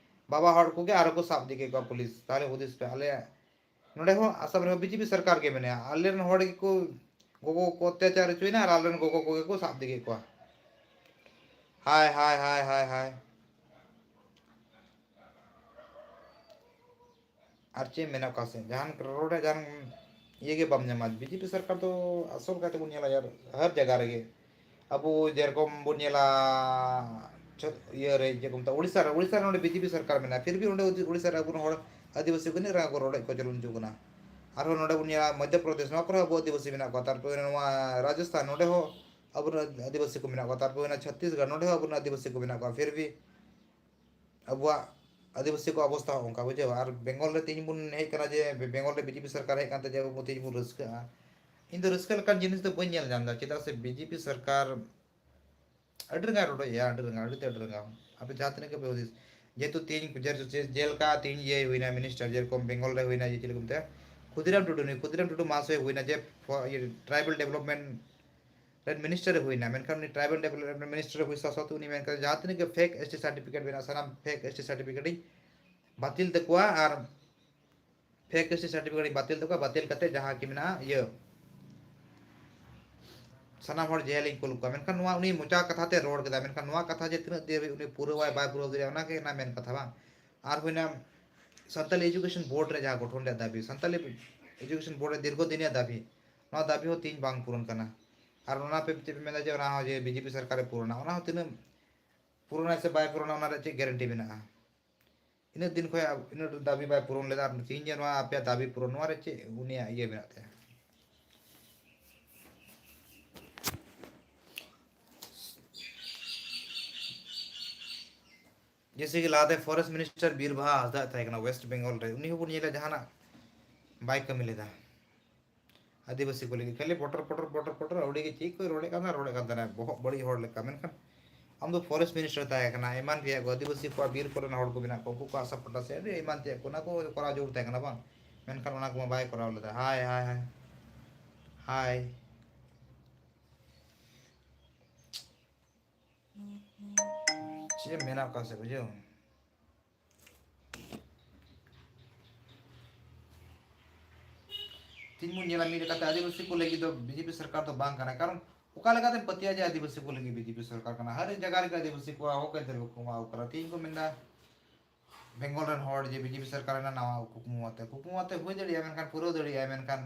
ᱵᱟᱵᱟ ᱦᱚᱲ ᱠᱚᱜᱮ ᱟᱨᱦᱚᱸ ᱠᱚ ᱥᱟᱵ ᱤᱫᱤ ᱠᱮᱫ ᱠᱚᱣᱟ ᱯᱩᱞᱤᱥ᱾ ᱛᱟᱦᱚᱞᱮ ᱦᱩᱫᱤᱥ ᱯᱮ, ᱟᱞᱮᱭᱟᱜ ᱱᱚᱰᱮ ᱦᱚᱸ ᱟᱥᱟᱢ ᱨᱮᱦᱚᱸ ᱵᱤᱡᱮᱯᱤ ᱥᱚᱨᱠᱟᱨ ᱜᱮ ᱢᱮᱱᱟᱭᱟ᱾ ᱟᱞᱮᱨᱮᱱ ᱦᱚᱲ ᱜᱮᱠᱚ, ᱜᱚᱜᱚ ᱠᱚ ᱚᱛᱛᱟᱪᱟᱨ ᱦᱚᱪᱚᱭᱮᱱᱟ ᱟᱨ ᱟᱞᱮᱨᱮᱱ ᱜᱚᱜᱚ ᱠᱚᱜᱮ ᱠᱚ ᱥᱟᱵ ᱤᱫᱤ ᱠᱮᱫ ᱠᱚᱣᱟ᱾ ᱦᱟᱭ, ᱦᱟᱭ, ᱦᱟᱭ, ᱦᱟᱭ, ᱦᱟᱭ᱾ ᱟᱨ ᱪᱮᱫ ᱢᱮᱱᱟᱜ ᱠᱚᱣᱟ ᱥᱮ? ᱡᱟᱦᱟᱱ ᱨᱚᱲ ᱨᱮ ᱡᱟᱦᱟᱱ ᱤᱭᱟᱹ ᱜᱮ ᱵᱟᱢ ᱧᱟᱢᱟ᱾ ᱵᱤᱡᱮᱯᱤ ᱥᱚᱨᱠᱟᱨ ᱫᱚ ᱟᱥᱚᱞ ᱠᱟᱭᱛᱮ ᱵᱚᱱ ᱧᱮᱞᱟ ᱭᱟᱨ, ᱦᱟᱨ ᱡᱟᱭᱜᱟ ᱨᱮᱜᱮ᱾ ᱟᱵᱚ ᱡᱮᱨᱚᱠᱚᱢ ᱵᱚᱱ ᱧᱮᱞᱟ, ᱪᱷᱚ-, ᱤᱭᱟᱹ ᱨᱮ, ᱪᱮᱫ ᱠᱚ ᱢᱮᱛᱟᱜᱼᱟ, ᱳᱰᱤᱥᱟ ᱨᱮ, ᱳᱰᱤᱥᱟ ᱨᱮ ᱱᱚᱰᱮ ᱵᱤᱡᱮᱯᱤ ᱥᱚᱨᱠᱟᱨ ᱢᱮᱱᱟᱜᱼᱟ, ᱯᱷᱤᱨ ᱵᱷᱤ ᱚᱸᱰᱮ ᱳᱰᱤᱥᱟ ᱨᱮ ᱟᱵᱚᱨᱮᱱ ᱦᱚᱲ ᱟᱹᱫᱤᱵᱟᱹᱥᱤ ᱠᱚ ᱤᱱᱟᱹᱜ ᱨᱟᱸᱜᱟᱣ ᱠᱚ ᱨᱚᱰᱚᱡ ᱠᱚᱪᱞᱚᱱ ᱦᱚᱪᱚ ᱠᱟᱱᱟ᱾ ᱟᱨᱦᱚᱸ ᱱᱚᱰᱮ ᱵᱚᱱ ᱧᱮᱞᱟ ᱢᱚᱫᱽᱫᱷᱚ ᱯᱨᱚᱫᱮᱥ, ᱱᱚᱣᱟ ᱠᱚᱨᱮ ᱦᱚᱸ ᱟᱵᱚ ᱟᱹᱫᱤᱵᱟᱹᱥᱤ ᱢᱮᱱᱟᱜ ᱠᱚᱣᱟ᱾ ᱛᱟᱨᱯᱚᱨᱮ ᱱᱚᱣᱟ ᱨᱟᱡᱚᱥᱛᱷᱟᱱ, ᱱᱚᱰᱮ ᱦᱚᱸ ᱟᱵᱚᱨᱮᱱ ᱟᱹᱫᱤᱵᱟᱹᱥᱤ ᱠᱚ ᱢᱮᱱᱟᱜ ᱠᱚᱣᱟ᱾ ᱛᱟᱨᱯᱚᱨᱮ ᱦᱩᱭᱱᱟ ᱪᱷᱚᱛᱤᱥᱜᱚᱲ, ᱱᱚᱰᱮ ᱦᱚᱸ ᱟᱵᱚᱨᱮᱱ ᱟᱹᱫᱤᱵᱟᱹᱥᱤ ᱠᱚ ᱢᱮᱱᱟᱜ ᱠᱚᱣᱟ᱾ ᱯᱷᱤᱨ ᱵᱷᱤ ᱟᱵᱚᱣᱟᱜ ᱟᱹᱫᱤᱵᱟᱹᱥᱤ ᱠᱚ ᱚᱵᱚᱥᱛᱷᱟ ᱦᱚᱸ ᱚᱱᱠᱟ, ᱵᱩᱡᱷᱟᱹᱣ᱾ ᱟᱨ ᱵᱮᱝᱜᱚᱞ ᱨᱮ ᱛᱮᱦᱮᱧ ᱵᱚᱱ ᱦᱮᱡ ᱠᱟᱱᱟ ᱡᱮ ᱵᱮᱝᱜᱚᱞ ᱨᱮ ᱵᱤᱡᱮᱯᱤ ᱥᱚᱨᱠᱟᱨ ᱦᱮᱡ ᱠᱟᱱᱛᱮ ᱡᱮ ᱟᱵᱚ ᱛᱮᱦᱮᱧ ᱵᱚᱱ ᱨᱟᱹᱥᱠᱟᱹᱜᱼᱟ, ᱤᱧ ᱫᱚ ᱨᱟᱹᱥᱠᱟᱹ ᱞᱮᱠᱟᱱ ᱡᱤᱱᱤᱥ ᱫᱚ ᱵᱟᱹᱧ ᱧᱮᱞ ᱧᱟᱢ ᱮᱫᱟ᱾ ᱪᱮᱫᱟᱜ ᱥᱮ ᱵᱤᱡᱮᱯᱤ ᱥᱚᱨᱠᱟᱨ ᱟᱹᱰᱤ ᱨᱟᱸᱜᱟᱣ ᱨᱚᱰᱚᱡ ᱮᱭᱟ, ᱟᱹᱰᱤ ᱨᱟᱸᱜᱟᱣ, ᱟᱹᱰᱤ ᱛᱮ ᱟᱹᱰᱤ ᱨᱟᱸᱜᱟᱣ᱾ ᱟᱯᱮ ᱡᱟᱦᱟᱸ ᱛᱤᱱᱟᱹᱜ ᱜᱮ ᱯᱮ ᱦᱩᱫᱤᱥ, ᱡᱮᱦᱮᱛᱩ ᱛᱮᱦᱮᱧ ᱡᱮ-, ᱡᱮ-, ᱡᱮᱞᱮᱠᱟ ᱛᱮᱦᱮᱧ ᱤᱭᱟᱹ ᱦᱩᱭᱱᱟ ᱢᱤᱱᱤᱥᱴᱟᱨ, ᱡᱮᱨᱚᱠᱚᱢ ᱵᱮᱝᱜᱚᱞ ᱨᱮ ᱦᱩᱭᱱᱟ, ᱡᱮ ᱪᱮᱫ ᱠᱚ ᱢᱮᱛᱟᱭᱟ, ᱠᱷᱩᱫᱤᱨᱟᱢ ᱴᱩᱰᱩ, ᱱᱩᱭ ᱠᱷᱩᱫᱤᱨᱟᱢ ᱴᱩᱰᱩ ᱢᱟᱦᱟᱥᱚᱭ ᱦᱩᱭᱱᱟ ᱡᱮ ᱯᱷᱚ-, ᱤᱭᱟᱹ, ᱴᱨᱟᱭᱵᱟᱞ ᱰᱮᱵᱷᱞᱚᱯᱢᱮᱱᱴ ᱨᱮᱱ ᱢᱤᱱᱤᱥᱴᱟᱨ ᱮ ᱦᱩᱭᱱᱟ, ᱢᱮᱱᱠᱷᱟᱱ ᱩᱱᱤ ᱴᱨᱟᱭᱵᱟᱞ ᱰᱮᱵᱷᱞᱚᱯᱢᱮᱱᱴ ᱢᱤᱱᱤᱥᱴᱟᱨ ᱦᱩᱭ ᱥᱟᱶ ᱥᱟᱶᱛᱮ ᱩᱱᱤ ᱢᱮᱱ ᱠᱟᱫᱟ ᱡᱟᱦᱟᱸ ᱛᱤᱱᱟᱹᱜ ᱜᱮ ᱯᱷᱮᱠ ᱮᱥ ᱴᱤ ᱥᱟᱨᱴᱤᱯᱷᱤᱠᱮᱴ ᱢᱮᱱᱟᱜᱼᱟ, ᱥᱟᱱᱟᱢ ᱯᱷᱮᱠ ᱮᱥ ᱴᱤ ᱥᱟᱨᱴᱤᱯᱷᱤᱠᱮᱴ ᱤᱧ ᱵᱟᱹᱛᱤᱞ ᱛᱟᱠᱚᱣᱟ ᱟᱨ ᱯᱷᱮᱠ ᱮᱥ ᱴᱤ ᱥᱟᱨᱴᱤᱯᱷᱤᱠᱮᱴ ᱤᱧ ᱵᱟᱹᱛᱤᱞ ᱛᱟᱠᱚᱣᱟ, ᱵᱟᱹᱛᱤᱞ ᱠᱟᱛᱮ ᱡᱟᱦᱟᱸ ᱠᱤ ᱢᱮᱱᱟᱜᱼᱟ ᱤᱭᱟᱹ ᱥᱟᱱᱟᱢ ᱦᱚᱲ ᱡᱮᱞ ᱤᱧ ᱠᱩᱞ ᱠᱚᱣᱟ᱾ ᱢᱮᱱᱠᱷᱟᱱ ᱱᱚᱣᱟ ᱩᱱᱤ ᱢᱚᱪᱟ ᱠᱟᱛᱷᱟ ᱛᱮ ᱨᱚᱲ ᱠᱮᱫᱟ, ᱢᱮᱱᱠᱷᱟᱱ ᱱᱚᱣᱟ ᱠᱟᱛᱷᱟ ᱡᱮ ᱛᱤᱱᱟᱹᱜ ᱫᱤᱱ ᱦᱟᱹᱵᱤᱡ ᱩᱱᱤ ᱯᱩᱨᱟᱹᱣᱟᱭ ᱵᱟᱭ ᱯᱩᱨᱟᱹᱣ ᱫᱟᱲᱮᱭᱟᱜᱼᱟ, ᱚᱱᱟ ᱜᱮ ᱚᱱᱟ ᱢᱮᱱ ᱠᱟᱛᱷᱟ ᱵᱟᱝ? ᱟᱨ ᱦᱩᱭᱱᱟ ᱥᱟᱱᱛᱟᱞᱤ ᱮᱡᱩᱠᱮᱥᱚᱱ ᱵᱳᱨᱰ ᱨᱮ ᱡᱟᱦᱟᱸ ᱜᱚᱴᱷᱚᱱ ᱨᱮᱭᱟᱜ ᱫᱟᱹᱵᱤ, ᱥᱟᱱᱛᱟᱞᱤ ᱮᱡᱩᱠᱮᱥᱚᱱ ᱵᱳᱨᱰ ᱨᱮ ᱫᱤᱨᱜᱷᱚ ᱫᱤᱱ ᱨᱮᱭᱟᱜ ᱫᱟᱹᱵᱤ, ᱱᱚᱣᱟ ᱫᱟᱹᱵᱤ ᱦᱚᱸ ᱛᱮᱦᱮᱧ ᱵᱟᱝ ᱯᱩᱨᱚᱱ ᱠᱟᱱᱟ᱾ ᱟᱨ ᱚᱱᱟ ᱯᱮ ᱪᱮᱫ ᱯᱮ ᱢᱮᱱᱫᱟ ᱡᱮ ᱚᱱᱟ ᱦᱚᱸ ᱡᱮ ᱵᱤᱡᱮᱯᱤ ᱥᱚᱨᱠᱟᱨᱮ ᱯᱩᱨᱚᱱᱟ, ᱚᱱᱟ ᱦᱚᱸ ᱛᱤᱱᱟᱹᱜ ᱯᱩᱨᱚᱱᱟᱭ ᱥᱮ ᱵᱟᱭ ᱯᱩᱨᱚᱱᱟ, ᱚᱱᱟ ᱨᱮᱭᱟᱜ ᱪᱮᱫ ᱜᱮᱨᱮᱱᱴᱤ ᱢᱮᱱᱟᱜᱼᱟ? ᱤᱱᱟᱹᱜ ᱫᱤᱱ ᱠᱷᱚᱱ ᱤᱱᱟᱹᱜ ᱫᱟᱹᱵᱤ ᱵᱟᱭ ᱯᱩᱨᱚᱱ ᱞᱮᱫᱟ, ᱟᱨ ᱛᱮᱦᱮᱧ ᱡᱮ ᱱᱚᱣᱟ ᱟᱯᱮᱭᱟᱜ ᱫᱟᱹᱵᱤ ᱯᱩᱨᱚᱱ, ᱱᱚᱣᱟ ᱨᱮ ᱪᱮᱫ ᱩᱱᱤᱭᱟᱜ ᱤᱭᱟᱹ ᱢᱮᱱᱟᱜ ᱛᱟᱭᱟ? ᱡᱮᱭᱥᱮ ᱠᱤ ᱞᱟᱦᱟᱛᱮ ᱯᱷᱚᱨᱮᱥᱴ ᱢᱤᱱᱤᱥᱴᱟᱨ ᱵᱤᱨ ᱵᱟᱦᱟ ᱦᱟᱸᱥᱫᱟ ᱛᱟᱦᱮᱸ ᱠᱟᱱᱟ ᱳᱭᱮᱥᱴ ᱵᱮᱝᱜᱚᱞ ᱨᱮ, ᱩᱱᱤ ᱦᱚᱸᱵᱚᱱ ᱧᱮᱞᱟ ᱡᱟᱦᱟᱱᱟᱜ ᱵᱟᱭ ᱠᱟᱹᱢᱤ ᱞᱮᱫᱟ᱾ ᱟᱹᱫᱤᱵᱟᱹᱥᱤ ᱠᱚ ᱞᱟᱹᱜᱤᱫ ᱠᱷᱟᱹᱞᱤ ᱯᱚᱴᱚᱨ ᱯᱚᱴᱚᱨ ᱯᱚᱴᱚᱨ ᱯᱚᱴᱚᱨ ᱟᱹᱣᱲᱤ ᱜᱮ ᱪᱮᱫ ᱠᱚᱭ ᱨᱚᱲᱮᱫ ᱠᱟᱱ ᱛᱟᱦᱮᱱᱟ, ᱨᱚᱲᱮᱫ ᱠᱟᱱ ᱛᱟᱦᱮᱱᱟ, ᱵᱚᱦᱚᱜ ᱵᱟᱹᱲᱤᱡ ᱦᱚᱲ ᱞᱮᱠᱟ᱾ ᱢᱮᱱᱠᱷᱟᱱ ᱟᱢ ᱫᱚ ᱯᱷᱚᱨᱮᱥᱴ ᱢᱤᱱᱤᱥᱴᱟᱨ ᱛᱟᱦᱮᱸ ᱠᱟᱱᱟ, ᱮᱢᱟᱱ ᱛᱮᱭᱟᱜ ᱠᱚ ᱟᱹᱫᱤᱵᱟᱹᱥᱤ ᱠᱚᱣᱟᱜ ᱵᱤᱨ ᱠᱚᱨᱮᱱ ᱦᱚᱲ ᱠᱚ ᱢᱮᱱᱟᱜ ᱠᱚᱣᱟ, ᱩᱱᱠᱩ ᱠᱚᱣᱟᱜ ᱥᱟᱯᱚᱴᱟ ᱥᱮ ᱟᱹᱰᱤ ᱮᱢᱟᱱ ᱛᱮᱭᱟᱜ ᱠᱚ, ᱚᱱᱟ ᱠᱚ ᱠᱚᱨᱟᱣ ᱡᱟᱹᱨᱩᱲ ᱛᱟᱦᱮᱸ ᱠᱟᱱᱟ ᱵᱟᱝ? ᱢᱮᱱᱠᱷᱟᱱ ᱚᱱᱟ ᱠᱚᱢᱟ ᱵᱟᱭ ᱠᱚᱨᱟᱣ ᱞᱮᱫᱟ᱾ ᱦᱟᱭ, ᱦᱟᱭ, ᱦᱟᱭ, ᱦᱟᱭ᱾ ᱪᱮᱫ ᱮᱢ ᱢᱮᱱᱟ ᱚᱠᱟ ᱥᱮᱫ, ᱵᱩᱡᱷᱟᱹᱣ? ᱛᱤᱦᱤᱧ ᱵᱚᱱ ᱧᱮᱞᱟ, ᱢᱤᱫ ᱞᱮᱠᱟᱛᱮ ᱟᱹᱫᱤᱵᱟᱹᱥᱤ ᱠᱚ ᱞᱟᱹᱜᱤᱫ ᱫᱚ ᱵᱤᱡᱮᱯᱤ ᱥᱚᱨᱠᱟᱨ ᱫᱚ ᱵᱟᱝ ᱠᱟᱱᱟ᱾ ᱠᱟᱨᱚᱱ ᱚᱠᱟ ᱞᱮᱠᱟᱛᱮᱢ ᱯᱟᱹᱛᱭᱟᱹᱜᱼᱟ ᱡᱮ ᱟᱹᱫᱤᱵᱟᱹᱥᱤ ᱠᱚ ᱞᱟᱹᱜᱤᱫ ᱵᱤᱡᱮᱯᱤ ᱥᱚᱨᱠᱟᱨ ᱠᱟᱱᱟ? ᱦᱟᱨ ᱡᱟᱭᱜᱟ ᱨᱮᱜᱮ ᱟᱹᱫᱤᱵᱟᱹᱥᱤ ᱠᱚᱣᱟᱜ ᱦᱚᱠ ᱟᱹᱭᱫᱟᱹᱨ ᱵᱟᱠᱚ ᱮᱢᱟ ᱠᱚ ᱠᱟᱱᱟ᱾ ᱛᱤᱦᱤᱧ ᱠᱚ ᱢᱮᱱᱫᱟ, ᱵᱮᱝᱜᱚᱞ ᱨᱮᱱ ᱦᱚᱲ ᱡᱮ ᱵᱤᱡᱮᱯᱤ ᱥᱚᱨᱠᱟᱨ ᱨᱮᱱᱟᱜ ᱱᱟᱣᱟ ᱠᱩᱠᱢᱩ ᱟᱛᱮ, ᱠᱩᱠᱢᱩ ᱟᱛᱮ ᱦᱩᱭ ᱫᱟᱲᱮᱭᱟᱜᱼᱟ, ᱢᱮᱱᱠᱷᱟᱱ ᱯᱩᱨᱟᱹᱣ ᱫᱟᱲᱮᱭᱟᱜᱼᱟ, ᱢᱮᱱᱠᱷᱟᱱ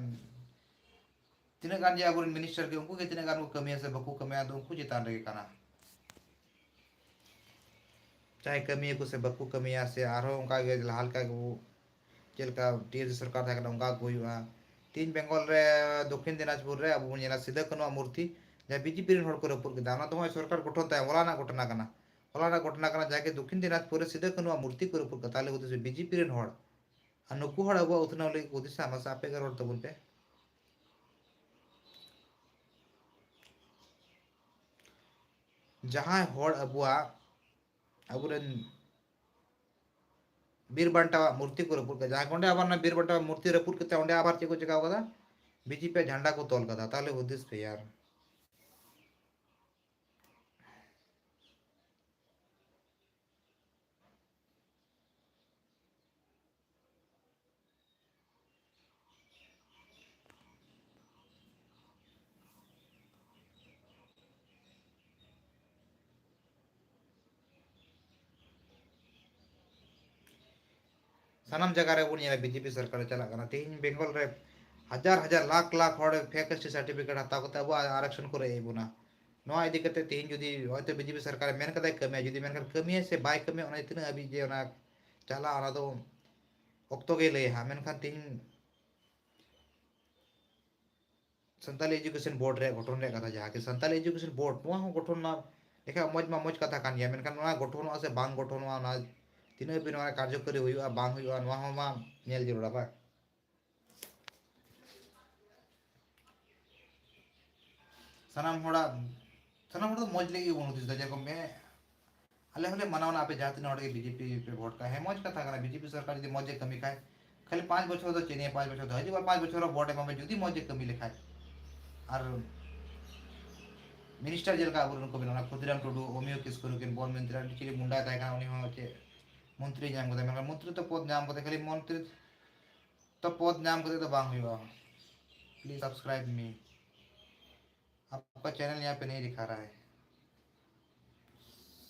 ᱛᱤᱱᱟᱹᱜ ᱜᱟᱱ ᱡᱮ ᱟᱵᱚᱨᱮᱱ ᱢᱤᱱᱤᱥᱴᱟᱨ ᱜᱮ ᱩᱱᱠᱩ ᱜᱮ ᱛᱤᱱᱟᱹᱜ ᱜᱟᱱ ᱠᱚ ᱠᱟᱹᱢᱤᱭᱟ ᱥᱮ ᱵᱟᱠᱚ ᱠᱟᱹᱢᱤᱭᱟ, ᱟᱫᱚ ᱩᱱᱠᱩ ᱪᱮᱛᱟᱱ ᱨᱮᱜᱮ ᱠᱟᱱᱟ᱾ ᱪᱟᱦᱮ ᱠᱟᱹᱢᱤᱭᱟᱠᱚ ᱥᱮ ᱵᱟᱠᱚ ᱠᱟᱹᱢᱤᱭᱟ, ᱥᱮ ᱟᱨᱦᱚᱸ ᱚᱱᱠᱟ ᱜᱮ ᱞᱟᱦᱟ ᱞᱮᱠᱟ ᱜᱮᱵᱚ, ᱪᱮᱫ ᱞᱮᱠᱟ ᱴᱤ ᱮᱢ ᱥᱤ ᱥᱚᱨᱠᱟᱨ ᱛᱟᱦᱮᱸ ᱠᱟᱱᱟ, ᱚᱱᱠᱟ ᱜᱮ ᱦᱩᱭᱩᱜᱼᱟ᱾ ᱛᱤᱦᱤᱧ ᱵᱮᱝᱜᱚᱞ ᱨᱮ, ᱫᱚᱠᱠᱷᱤᱱ ᱫᱤᱱᱟᱡᱽᱯᱩᱨ ᱨᱮ ᱟᱵᱚ ᱵᱚᱱ ᱧᱮᱞᱟ ᱥᱤᱫᱟᱹ ᱠᱟᱹᱱᱩᱣᱟᱜ ᱢᱩᱨᱛᱤ, ᱡᱟᱦᱟᱸ ᱵᱤᱡᱮᱯᱤ ᱨᱮᱱ ᱦᱚᱲ ᱠᱚ ᱨᱟᱹᱯᱩᱫ ᱠᱮᱫᱟ, ᱚᱱᱟ ᱫᱚ ᱱᱚᱜᱼᱚᱭ ᱥᱚᱨᱠᱟᱨ ᱜᱚᱴᱷᱚᱱ ᱛᱟᱭᱚᱢ ᱦᱚᱞᱟᱱᱟᱜ ᱜᱷᱚᱴᱚᱱᱟ ᱠᱟᱱᱟ᱾ ᱦᱚᱞᱟᱱᱟᱜ ᱜᱷᱚᱴᱚᱱᱟ ᱠᱟᱱᱟ, ᱡᱟᱦᱟᱸ ᱜᱮ ᱫᱚᱠᱠᱷᱤᱱ ᱫᱤᱱᱟᱡᱽᱯᱩᱨ ᱨᱮ ᱥᱤᱫᱟᱹ ᱠᱟᱹᱱᱩᱣᱟᱜ ᱢᱩᱨᱛᱤ ᱠᱚ ᱨᱟᱹᱯᱩᱫ ᱠᱮᱫᱟ, ᱛᱟᱦᱚᱞᱮ ᱦᱩᱫᱤᱥ ᱢᱮ, ᱵᱤᱡᱮᱯᱤ ᱨᱮᱱ ᱦᱚᱲ᱾ ᱟᱨ ᱱᱩᱠᱩ ᱦᱚᱲ ᱟᱵᱚᱣᱟᱜ ᱩᱛᱱᱟᱹᱣ ᱞᱟᱹᱜᱤᱫ ᱠᱚ ᱦᱩᱫᱤᱥᱟ? ᱢᱟᱥᱮ ᱟᱯᱮ ᱜᱮ ᱨᱚᱲ ᱛᱟᱵᱚᱱ ᱯᱮ᱾ ᱡᱟᱦᱟᱸᱭ ᱦᱚᱲ ᱟᱵᱚᱣᱟᱜ, ᱟᱵᱚᱨᱮᱱ ᱵᱤᱨ ᱵᱟᱱᱴᱟᱣᱟᱜ ᱢᱩᱨᱛᱤ ᱠᱚ ᱨᱟᱹᱯᱩᱫ ᱠᱮᱫᱟ, ᱡᱟᱦᱟᱸ ᱚᱸᱰᱮ ᱟᱵᱟᱨ ᱚᱱᱟ ᱵᱤᱨ ᱵᱟᱱᱴᱟᱣᱟᱜ ᱢᱩᱨᱛᱤ ᱨᱟᱹᱯᱩᱫ ᱠᱟᱛᱮ ᱚᱸᱰᱮ ᱟᱵᱟᱨ ᱪᱮᱫ ᱠᱚ ᱪᱤᱠᱟᱹᱣ ᱠᱟᱫᱟ? ᱵᱤᱡᱮᱯᱤ ᱡᱷᱟᱱᱰᱟ ᱠᱚ ᱛᱚᱞ ᱠᱟᱫᱟ᱾ ᱛᱟᱦᱚᱞᱮ ᱦᱩᱫᱤᱥ ᱯᱮ ᱭᱟᱨ᱾ ᱥᱟᱱᱟᱢ ᱡᱟᱭᱜᱟ ᱨᱮᱵᱚᱱ ᱧᱮᱞᱟ ᱵᱤᱡᱮᱯᱤ ᱥᱚᱨᱠᱟᱨ ᱪᱟᱞᱟᱜ ᱠᱟᱱᱟ᱾ ᱛᱮᱦᱮᱧ ᱵᱮᱝᱜᱚᱞ ᱨᱮ ᱦᱟᱡᱟᱨ ᱦᱟᱡᱟᱨ ᱞᱟᱠᱷ ᱞᱟᱠᱷ ᱦᱚᱲ fake S T certificate ᱦᱟᱛᱟᱣ ᱠᱟᱛᱮ ᱟᱵᱚᱣᱟᱜ ᱟᱨᱟᱠᱥᱚᱱ ᱠᱚ ᱨᱮᱡ ᱮᱫ ᱵᱚᱱᱟ᱾ ᱱᱚᱣᱟ ᱤᱫᱤ ᱠᱟᱛᱮ ᱛᱮᱦᱮᱧ ᱡᱩᱫᱤ ᱦᱚᱭᱛᱳ ᱵᱤᱡᱮᱯᱤ ᱥᱚᱨᱠᱟᱨᱮ ᱢᱮᱱ ᱠᱟᱫᱟᱭ ᱠᱟᱹᱢᱤᱭᱟ, ᱡᱩᱫᱤ ᱢᱮᱱᱠᱷᱟᱱ ᱠᱟᱹᱢᱤᱭᱟ ᱥᱮ ᱵᱟᱭ ᱠᱟᱹᱢᱤᱭᱟ, ᱚᱱᱟ ᱛᱤᱱᱟᱹᱜ ᱦᱟᱹᱵᱤᱡ ᱡᱮ ᱚᱱᱟ ᱪᱟᱞᱟᱜᱼᱟ, ᱚᱱᱟ ᱫᱚ ᱚᱠᱛᱚ ᱜᱮ ᱞᱟᱹᱭᱟ ᱦᱟᱸᱜ᱾ ᱢᱮᱱᱠᱷᱟᱱ ᱛᱤᱦᱤᱧ ᱥᱟᱱᱛᱟᱞᱤ ᱮᱡᱩᱠᱮᱥᱚᱱ ᱵᱳᱨᱰ ᱨᱮᱭᱟᱜ ᱜᱚᱴᱷᱚᱱ ᱨᱮᱭᱟᱜ ᱠᱟᱛᱷᱟ, ᱡᱟᱦᱟᱸ ᱠᱤ ᱥᱟᱱᱛᱟᱞᱤ ᱮᱡᱩᱠᱮᱥᱚᱱ ᱵᱳᱨᱰ, ᱱᱚᱣᱟ ᱦᱚᱸ ᱜᱚᱴᱷᱚᱱ ᱢᱟ ᱞᱮᱠᱷᱟᱡ ᱢᱚᱡᱽ ᱢᱟ ᱢᱚᱡᱽ ᱠᱟᱛᱷᱟ ᱠᱟᱱ ᱜᱮᱭᱟ, ᱢᱮᱱᱠᱷᱟᱱ ᱱᱚᱣᱟ ᱜᱚᱴᱷᱚᱱᱚᱜᱼᱟ ᱥᱮ ᱵᱟᱝ ᱜᱚᱴᱷᱚᱱᱚᱜᱼᱟ, ᱚᱱᱟ ᱛᱤᱱᱟᱹᱜ ᱫᱤᱱ ᱱᱚᱣᱟ ᱠᱟᱨᱡᱚᱠᱟᱨᱤ ᱦᱩᱭᱩᱜᱼᱟ ᱵᱟᱝ ᱦᱩᱭᱩᱜᱼᱟ, ᱱᱚᱣᱟ ᱦᱚᱸ ᱢᱟ ᱧᱮᱞ ᱡᱟᱹᱨᱩᱲᱟ ᱵᱟᱝ? ᱥᱟᱱᱟᱢ ᱦᱚᱲᱟᱜ, ᱥᱟᱱᱟᱢ ᱦᱚᱲ ᱫᱚ ᱢᱚᱡᱽ ᱞᱟᱹᱜᱤᱫ ᱜᱮᱵᱚᱱ ᱦᱩᱫᱤᱥ ᱮᱫᱟ᱾ ᱡᱮᱨᱚᱠᱚᱢ ᱢᱮ, ᱟᱞᱮ ᱦᱚᱸᱞᱮ ᱢᱟᱱᱟᱣᱟ ᱟᱯᱮ ᱡᱟᱦᱟᱸ ᱛᱤᱱᱟᱹᱜ ᱦᱚᱲ ᱜᱮ ᱵᱤᱡᱮᱯᱤ ᱯᱮ ᱵᱷᱳᱴ ᱠᱟᱜᱼᱟ᱾ ᱦᱮᱸ, ᱢᱚᱡᱽ ᱠᱟᱛᱷᱟ ᱠᱟᱱᱟ, ᱵᱤᱡᱮᱯᱤ ᱥᱚᱨᱠᱟᱨ ᱡᱩᱫᱤ ᱢᱚᱡᱽ ᱮ ᱠᱟᱹᱢᱤ ᱠᱷᱟᱡ, ᱠᱷᱟᱹᱞᱤ ᱯᱟᱸᱪ ᱵᱚᱪᱷᱚᱨ ᱫᱚ ᱪᱮᱫ ᱱᱤᱭᱟᱹ ᱯᱟᱸᱪ ᱵᱚᱪᱷᱚᱨ ᱫᱚ ᱦᱤᱡᱩᱜ ᱟᱨ ᱯᱟᱸᱪ ᱵᱚᱪᱷᱚᱨ ᱨᱮ ᱵᱷᱳᱴ ᱮᱢᱟ ᱯᱮ ᱡᱩᱫᱤ ᱢᱚᱡᱽ ᱮ ᱠᱟᱹᱢᱤ ᱞᱮᱠᱷᱟᱡ᱾ ᱟᱨ ᱢᱤᱱᱤᱥᱴᱟᱨ ᱡᱮᱞᱮᱠᱟ ᱟᱵᱚᱨᱮᱱ ᱠᱚ ᱢᱮᱱᱟᱜᱼᱟ, ᱠᱷᱩᱫᱤᱨᱟᱢ ᱴᱩᱰᱩ, ᱚᱢᱤᱭᱚ ᱠᱤᱥᱠᱩ ᱱᱩᱠᱤᱱ ᱵᱚᱱ ᱢᱚᱱᱛᱨᱤ, ᱟᱨ ᱪᱤᱞᱤ ᱢᱩᱱᱰᱟᱭ ᱛᱟᱦᱮᱸ ᱠᱟᱱᱟ, ᱩᱱᱤ ᱦᱚᱸ ᱪᱮᱫ ᱢᱚᱱᱛᱨᱤ ᱧᱟᱢ ᱠᱮᱫᱟ, ᱢᱮᱱᱠᱷᱟᱱ ᱢᱚᱱᱛᱨᱤ ᱛᱚ ᱯᱚᱫᱽ ᱧᱟᱢ ᱠᱟᱛᱮ ᱠᱷᱟᱹᱞᱤ ᱢᱚᱱᱛᱨᱤ ᱛᱚ ᱯᱚᱫᱽ ᱧᱟᱢ ᱠᱟᱛᱮ ᱫᱚ ᱵᱟᱝ ᱦᱩᱭᱩᱜᱼᱟ᱾ Please subscribe me. आपका चैनल यहाँ पे नहीं दिखा रहा है।